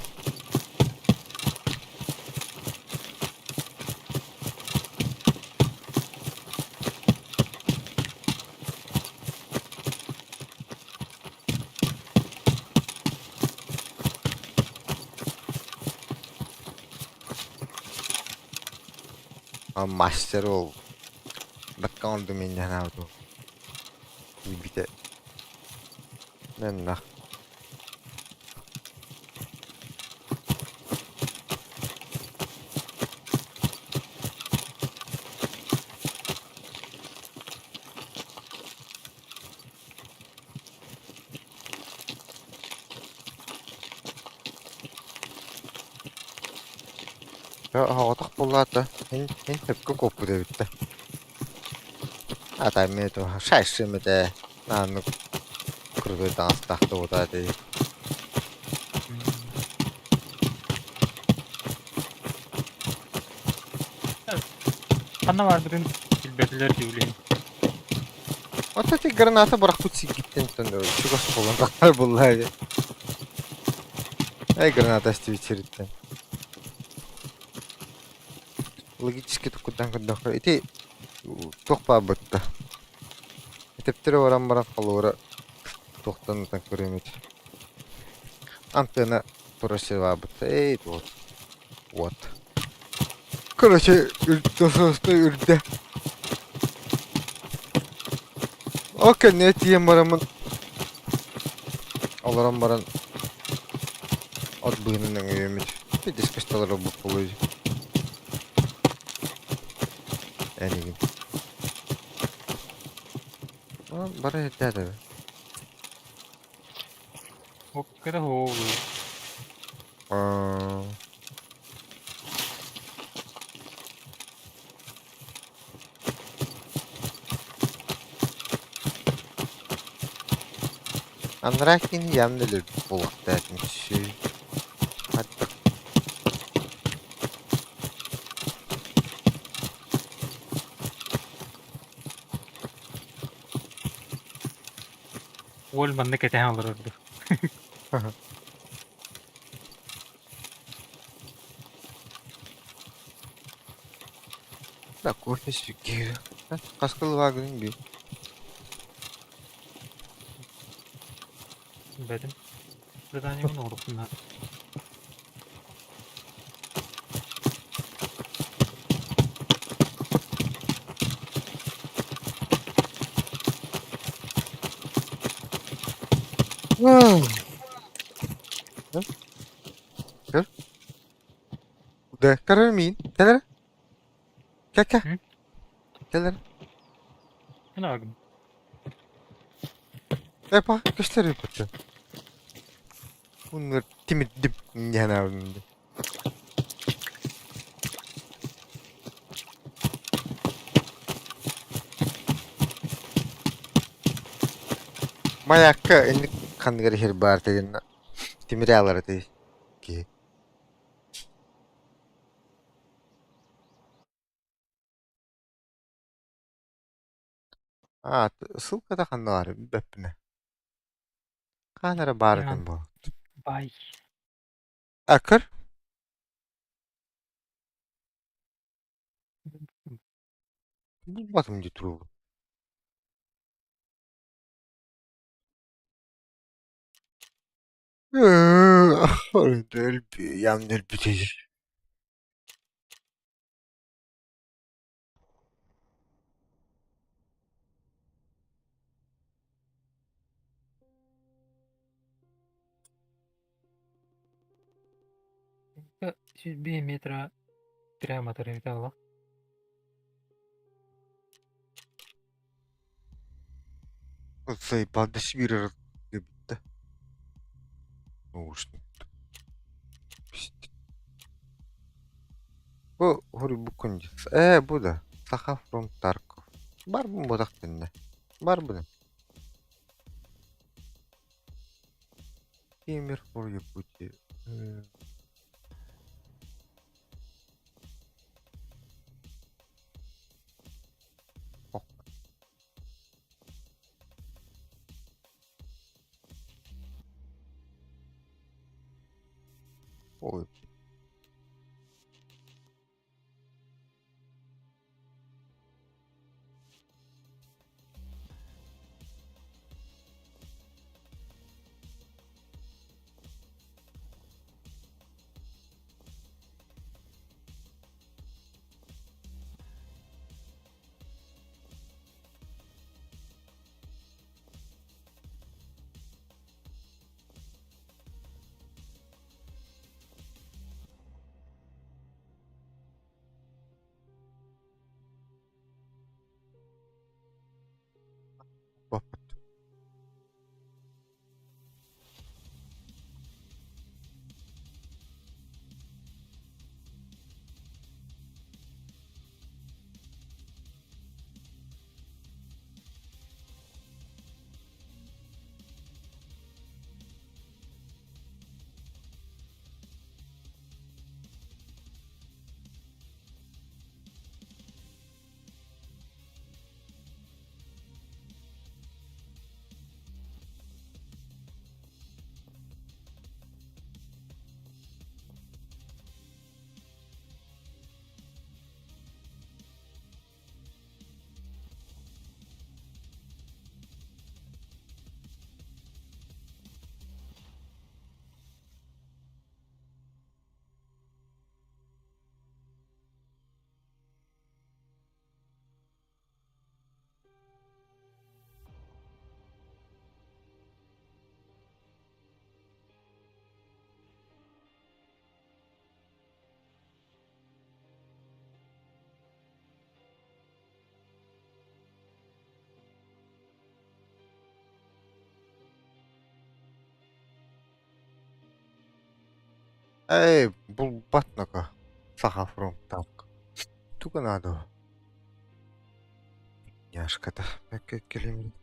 А мастер ол. Баккаунду меня науту. Бите. Нэннах. Оҕотох буоллаата, эн эн сөпкө куоппут эбит да. Аата эмиэ туох шайшым этэ, нааннык крутой таҥастаах да этэ. Ханна баарбытын билбэтилэр дии билигин. Оттон ити граната бырахпыт сиргиттэн чугас буолан тахсар буолла ини. Эй граната эстибит сириттэн. Логически туккуттан көрдөххө ити туох баар бытта. Тэптэрэ баран баран холуора туохтан ытан көрүөмүт. Антенна турар сир баар бытта. Эй вот. Вот. Короче, үрдэ. Ол кэннэ тиийэн бараммын олорон баран от быыһынан өҥөйөммүт дискосталар ылбыт буолуо энигин бары эрдээтэбэ Оптиката суоҕа Анараа киһини явно өлөрбүт буолуохтаах этим Хаттык Уол манна кэтэһэн олорор дуу? Да, кофе сүүккиир. Хас кылваагын би? Билбэтим. Заданиебын оҥоруохпун наада. Көр. Да, көрөр миин. Кэлэр. Кэ-кэ. Кэлэр. Ынаагым. Эпа, көстөр эппитин. Bunlar timid dip диэн Маякка инник ханныгар иһэр баар тигин тимири алар этий киһи. Аа, ссылката ханна баар билбэппинэ. Хаан эрэ баар этим буолуо. Бай. А көр. Булбатым дии туругу. Өлбү, өлбүтүй. 105 метра прямо тарыыталла. Заебал биэрэр бүттэ. Наушник. Бу хоруйбуккун дии. Ээ, бу да. Саха from Tarkov. Бар бу ботах тэннэ. Бар бу. Тимир for Якутия. Ой. Эй, булбат ноко. Саха фром танк. Туга надо? Няшката. Кэлим.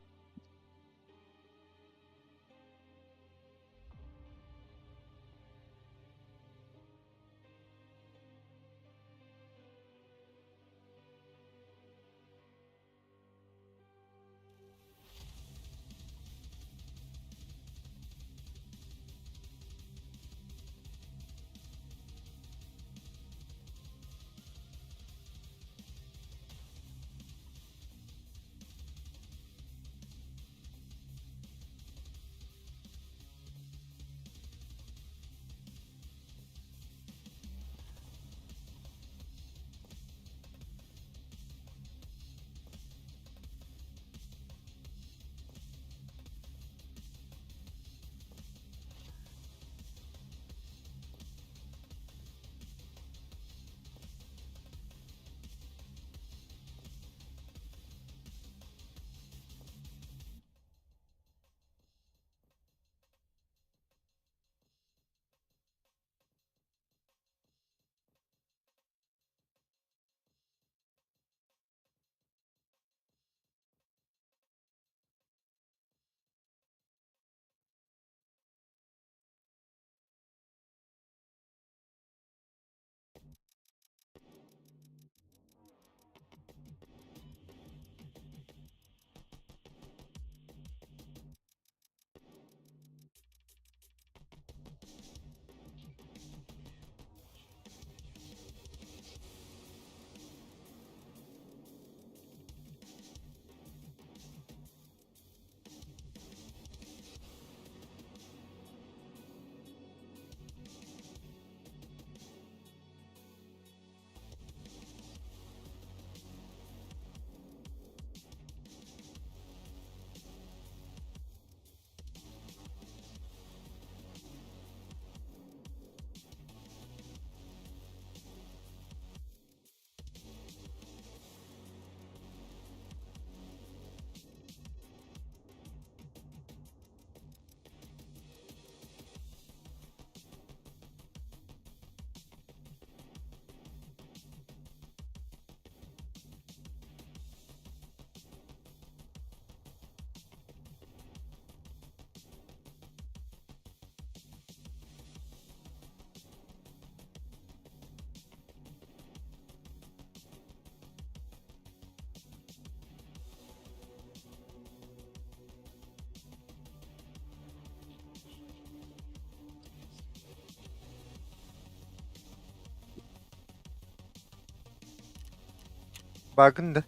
Багын да.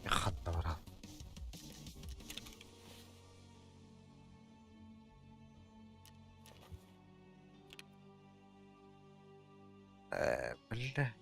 Ханна бара. Бля.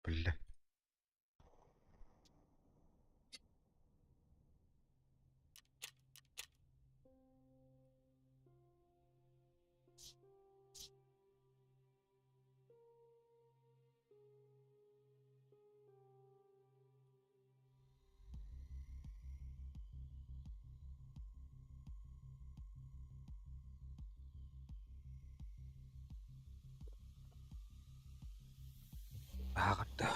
Биллэ. Ааҕарда.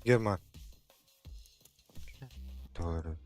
Герман. Doğru.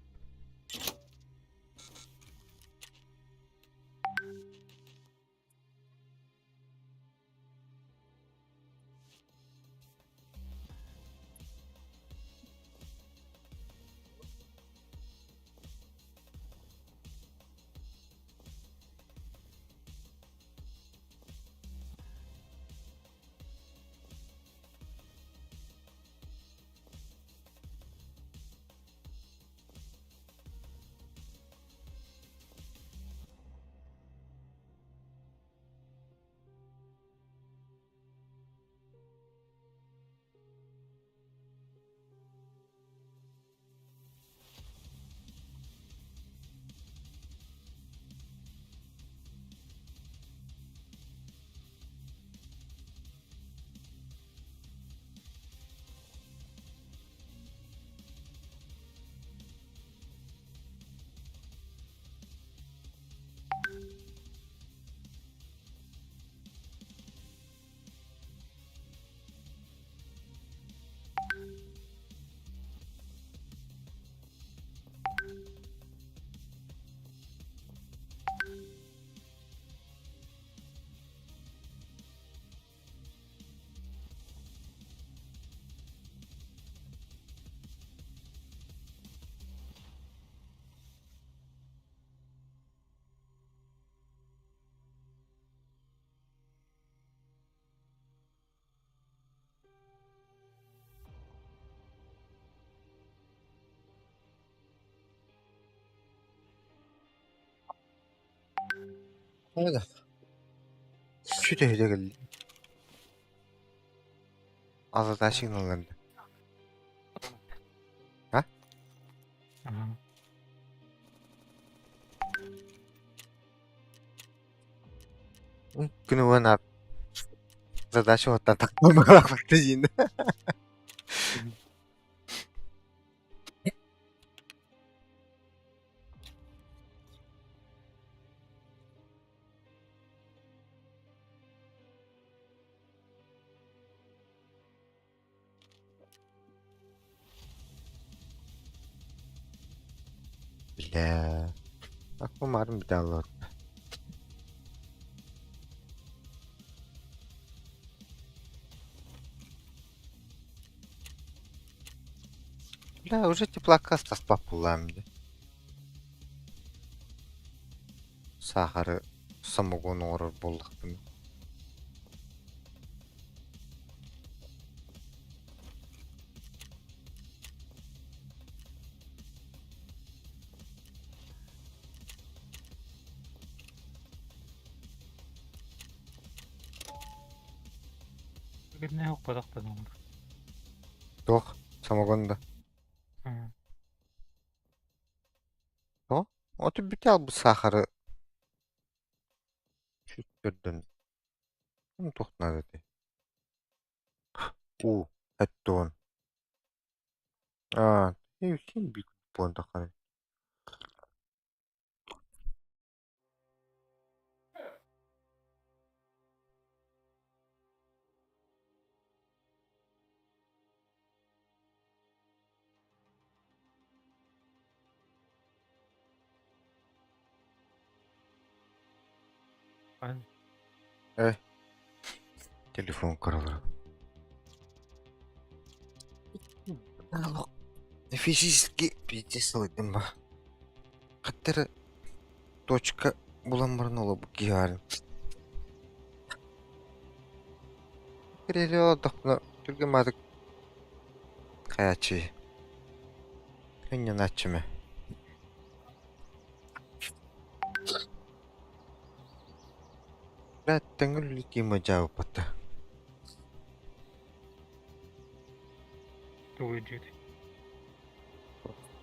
Öyle. Şu tehde geldi. Azat signallandı. А? Ага. Күнү уонна задача оттан тахтамалаахпыт диин. Бля. Аквамарин бүтэ Бля, уже теплакка таспап буллаам дии. Саахары самогон оҥорор буоллахпына. Бүгүннэ укпатахтан оҥор. Туох? Самогон да? Тоҕо? Оту бүтэ албыт саахары сүттэрдэн туох наада этэй? Уу, эттуон. Аа, син биир буолан таххарай. Э, телефон көрөлөр. Физически пиздец сылайдым ба. Хаттары точка булан баран олобут киһи баарын. Кириэли олордохпуна түргэн баҕайытык хайааччы Ынньанааччым ээ. Бээ, тэҥҥэ үлэлии мадьаабыппыт да. Тугу диэт.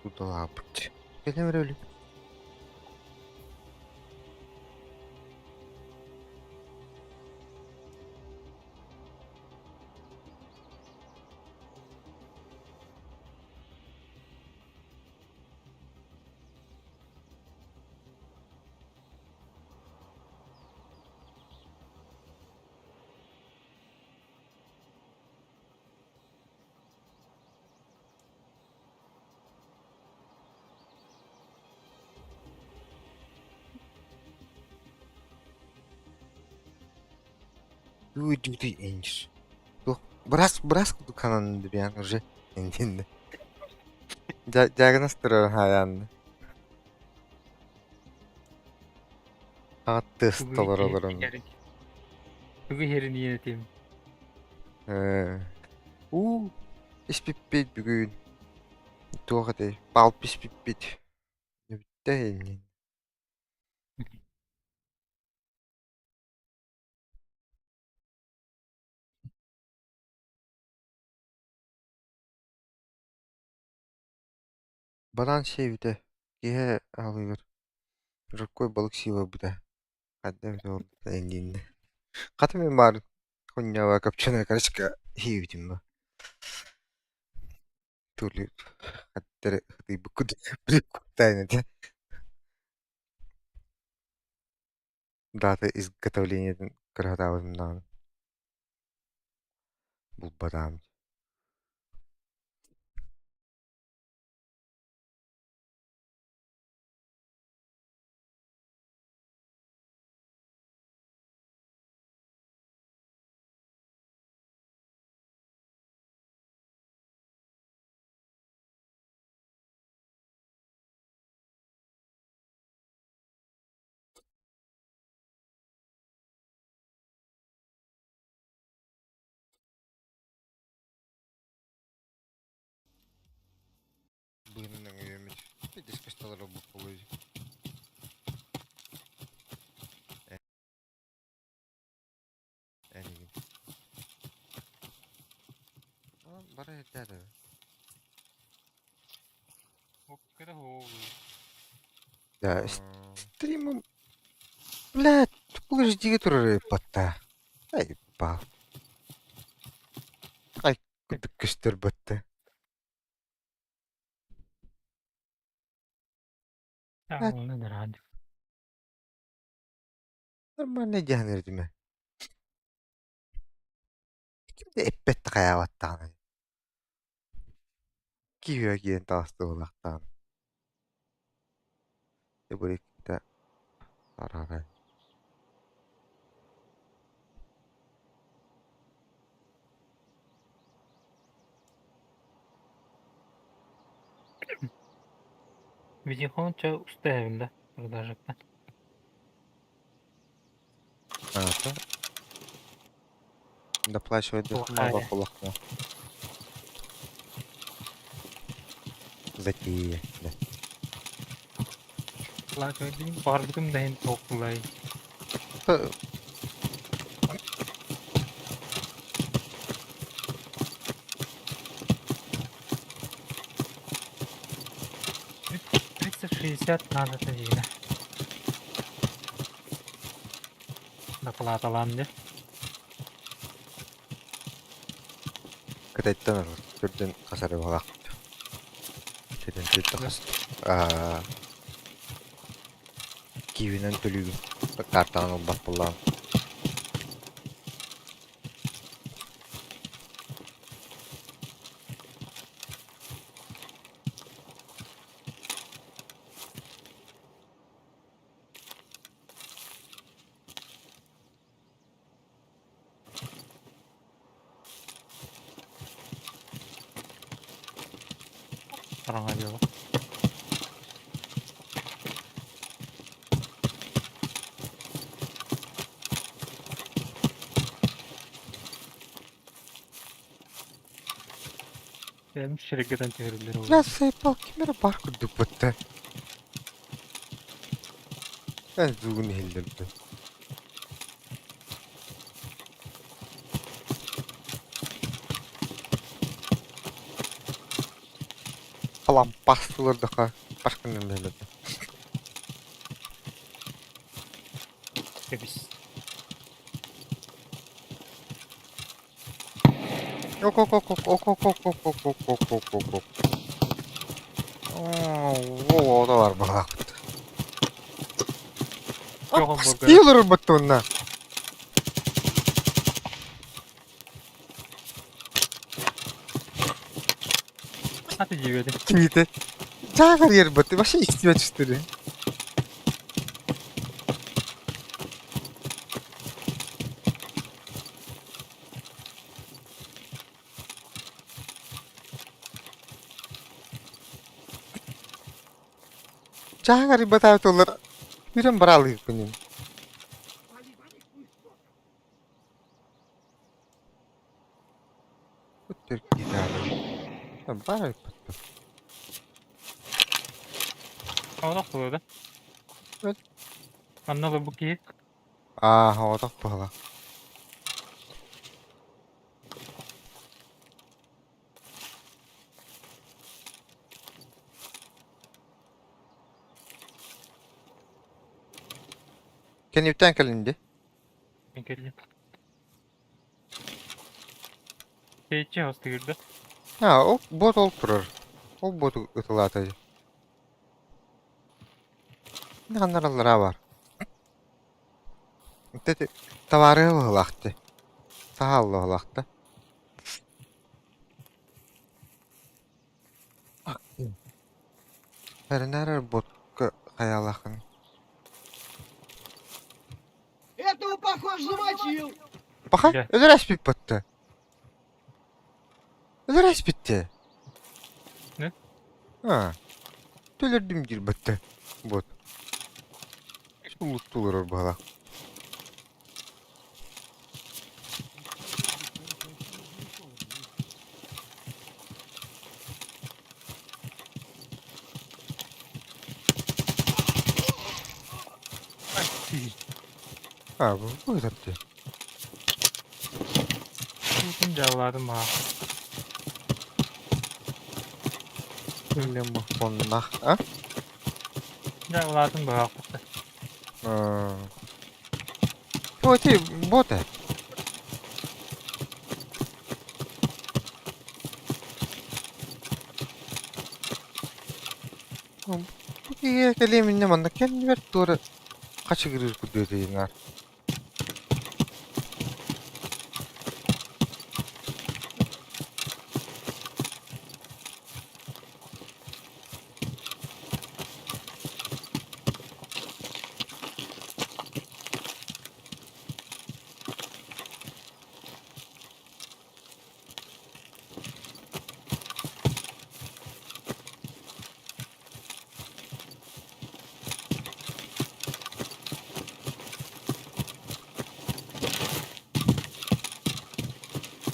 Туталаабыт. Кэлэн эрэ өлүм. Дүү инж. Туох быраас быраас курдук сананным диэн уже интиннэ. Диагноз турар хаайаанна. Аҕат тыас Тугу толору олорон. Тугу иһэрин иэнэтим. Э, уу испиппит бүгүн. Туох этэй? Палп испиппит. Бүттэ иннин. Банан сиэбитэ, киэһэ аһылыгар жиркой балык сии барбыта, хайда эбитэ буолла иннинэ. Хата мин баар хунньаба копченая корочка сиэбитим ба. Тули хаттары хатыйбыккут тайна этэ. Дата изготовлениетын кыраһатаабытым даҕаны булбатаҕым. Быһынан өҥөйөммүт дискусталар буолуй. Энигин. Бара эрдэ Да, стримом... Бля, подожди, турар батта. Ай, бал. Ай, курдук көстөр батта. Нормально дьаһанар этим. Ким да эппэт хайаабаттаҕына. Киһиэ киирэн таҕыста буолаахтаан. Эбурикта араарай. Видеохонча устаебын да продажакта. Аата. Доплачивать Плохая. плохо. Затея. Да. Плачивать бардым да ин тоқлай. 360 надо диина. Доплаталаан дьэ. Кытайтан ылар. Төрдүн хасары буолаахпыт. Төрдүн төрдүн хас. Аа киевинэн төлүүгүн. Картаҕын ылбат буоллаҕым. Хараҥа дьоҕу. Бэйэм сиргэтэн түһэриллэр Бля, ол. сайпал ким эрэ баар курдук бытта. Эн звугун иһиллэрдэ. Алампастылар башканын бэлэдэ. Кэбис. Ок ок ок ок ок ок ок ок ок ок ок ок ок. Оо, о бар баҕалаахпыт. Жоқ, Олорор баттуунна. Аты дьиэбэти. Киһитэ. Дьааҕар ербатты, вообще истибэт түстүрү. Дьааҕар батаатылар үрэн бараалыырбын. Баар Оҕолох буолуо да? Эт. Манна олорбут киһи. Аа, оҕотох быһыла. Кэнниттэн кэлин дии. Мин кэллим. Тэйиччи хастыырда. Аа, ол бот ол турар. Ол боту ытылаата. Ханнараллара бар. Тэти товары быһылаахты. Саһаалла быһылаахта. Бэринээр ботка хайалаахын. Этого, похоже, замочил! Баха, Дьэ. өлөр батта. Өлөр битте. Не? А. Төлөрдүм диир батта. Вот. Улуттулар быһылаах. А, бу ытарты. Ким дьаалаатым баҕа. Үлэм оннах. А? Дьаалаатым баҕа. О, ти бота. Бу киһи кэлиэм иннэ манна кэннибэр туора хачыгырыыр курдук этэ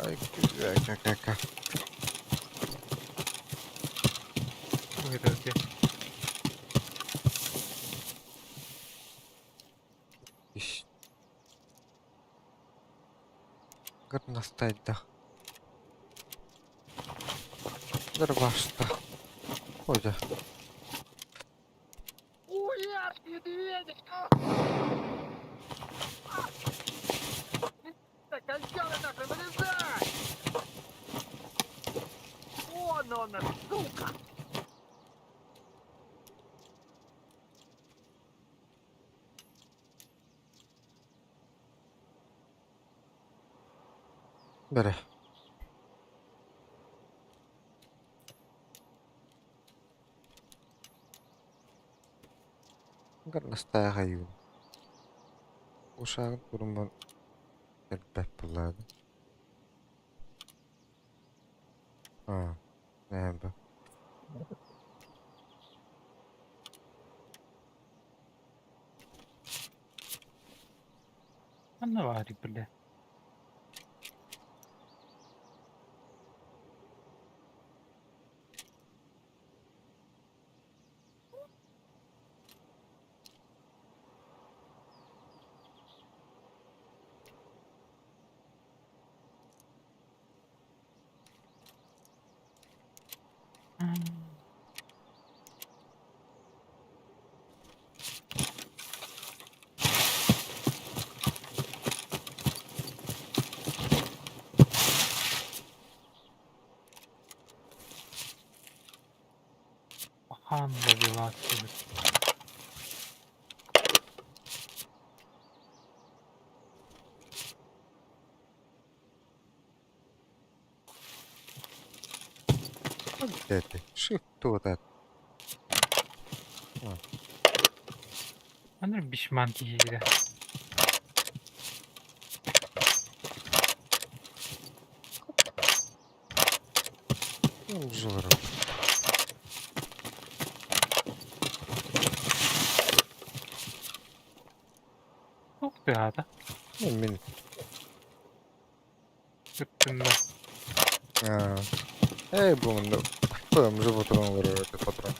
Ай, ка Ыытарты. Иш. Горностайдах. Дарбашта. Ходя. Вылезай! Вон он, сука! Бere. Горностайга юун. Ушагын туруман элбэт буллаады. А, нээбэ. Манна баар бile. Ааттыыбыт. Это shift туотат. Манна бишман киһиирэ. Жору. Туох тыаһаата? Мин Сыттынна. Эй, бу манна уже патрон олорор это патрон.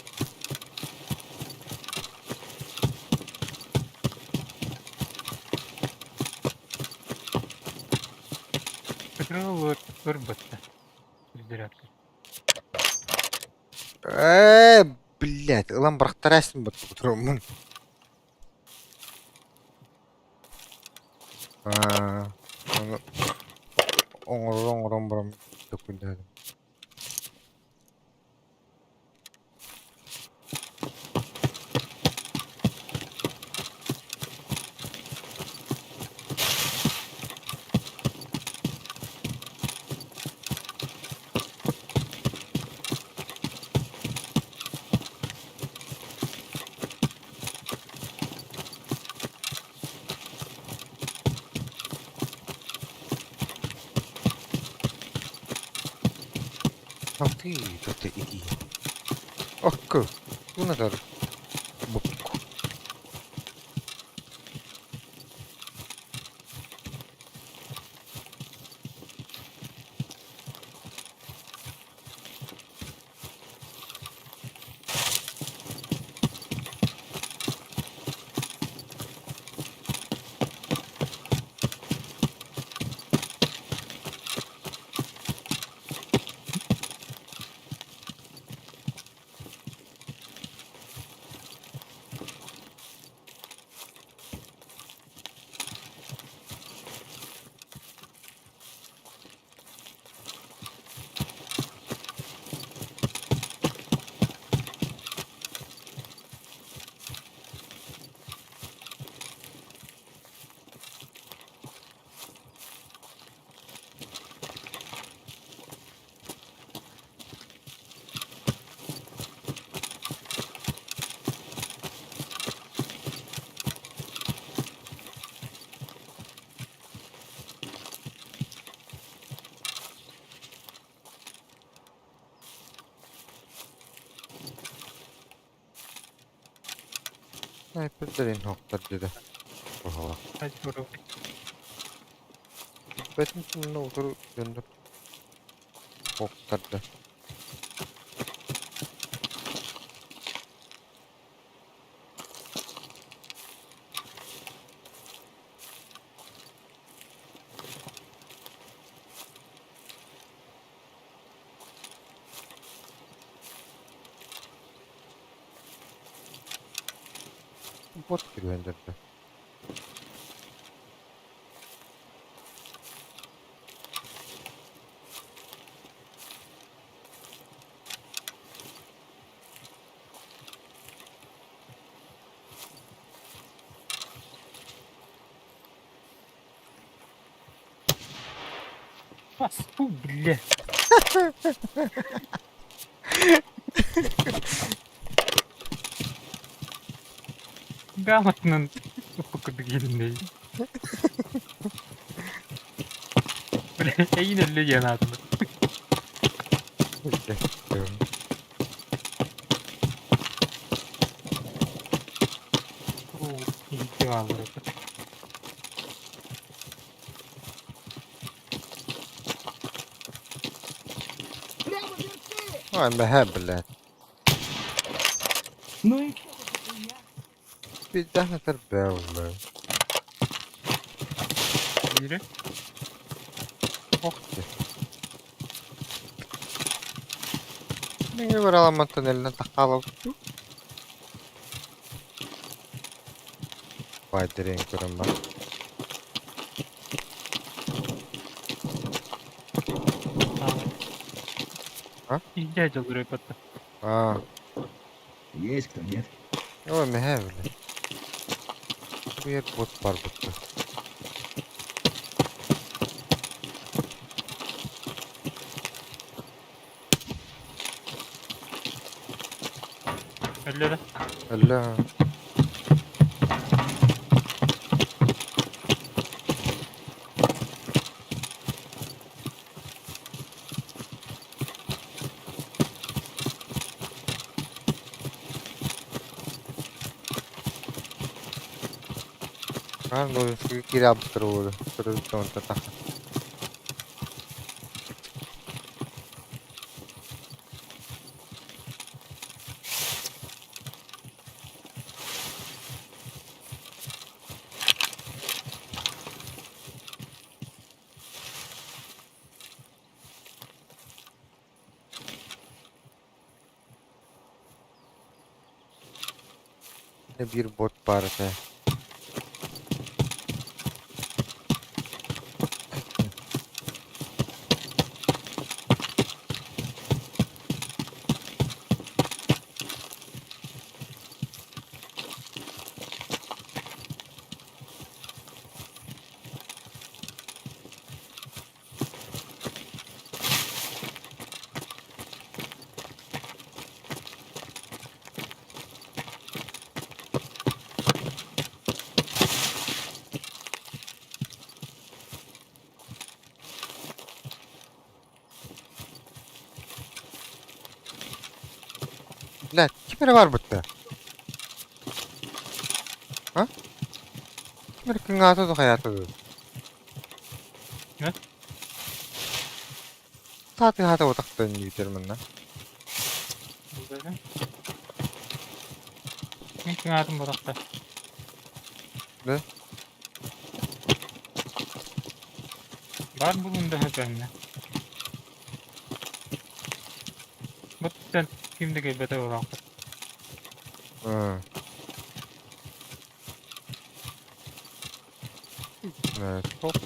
Патрон ырбатта. Зарядка. Ээ, блядь, ылан бырахтарайсың бат патроммун. Аа, ону оҥорор оҥорон баран төкүндээтим. Алтыы тута итии. Окко, унатар букку. Снайпердэрин охтор диэтэ. Баһылаах. Бэтин түннэ утары дьоннор охтордо. Бот кирбэндэрдэ. Фу, бля. Грамотно покудгильный. Бля, я не людей надо. Идеал это. Прямо верти! Ой, бэһэ, блядь. Ну и что за хуйня? Пизда тарбелла. Дире. Ох ты. Миңе бараламан тоннелинэн таххаалал Баайдырын көрөн бар. А? Издя дьоллору батта. Аа. Есть кто, нет? Ой, мэһээ били. Бу ер бот барбытты. Өллө да. Өллө. Хаан Ловинскийга киирэ аабыттар буолуо, көрөбүт да онтон тахсан. Биир бот баар этэ. Блядь, ким эрэ барбыт да? А? Ким эрэ кыҥаата да хайаата дуу? Не? Сааты хаата утахтан үүтэр манна. Мин кыҥаатым ботахта. Да? Бар булун да хөпөннө. Бут ким да кэлбэтэ буолаахпыт. Э, топ.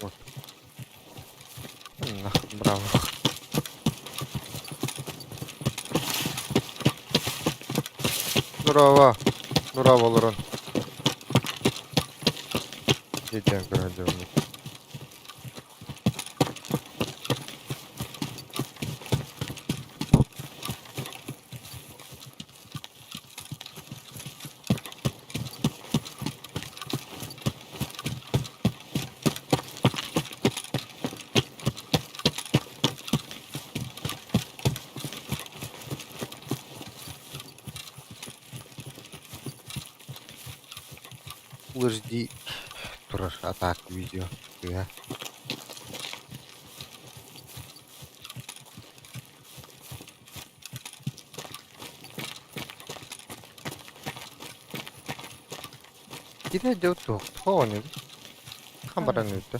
Вот. Нахуй, браво. Браво. Браво, олорон. Дьиэтэн көрөн дьоммут. Full HD турар а так видео тыа. Кини дьэ туох туох Хаан баран ыытта.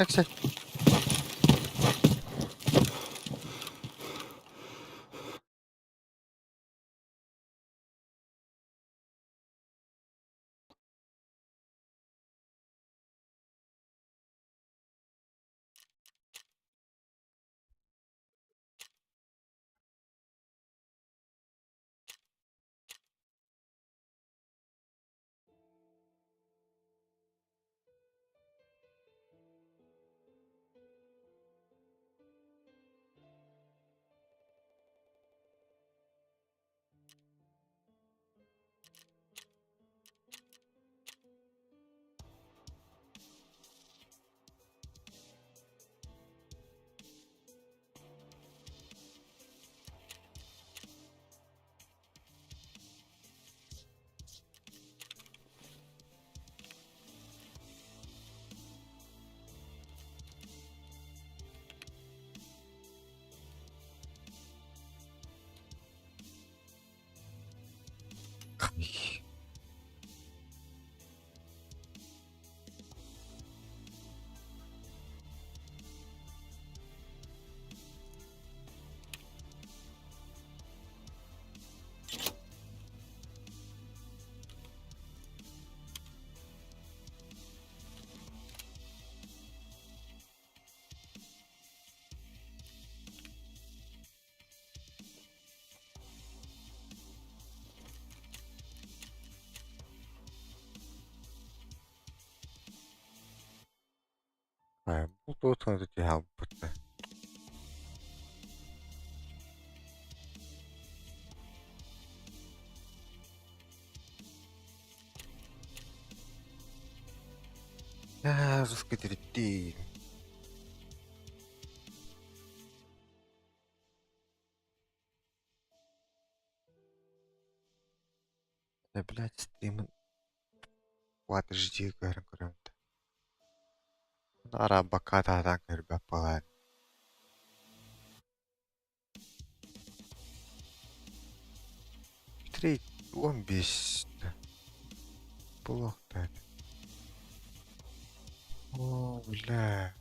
Эксэ. Бу туох түһэ Русский третий. Да, блядь, стримын Подожди, көрөн көрөм. Арабакка таатаан көрбөт буолан. Три 15 Плохо. О, бля.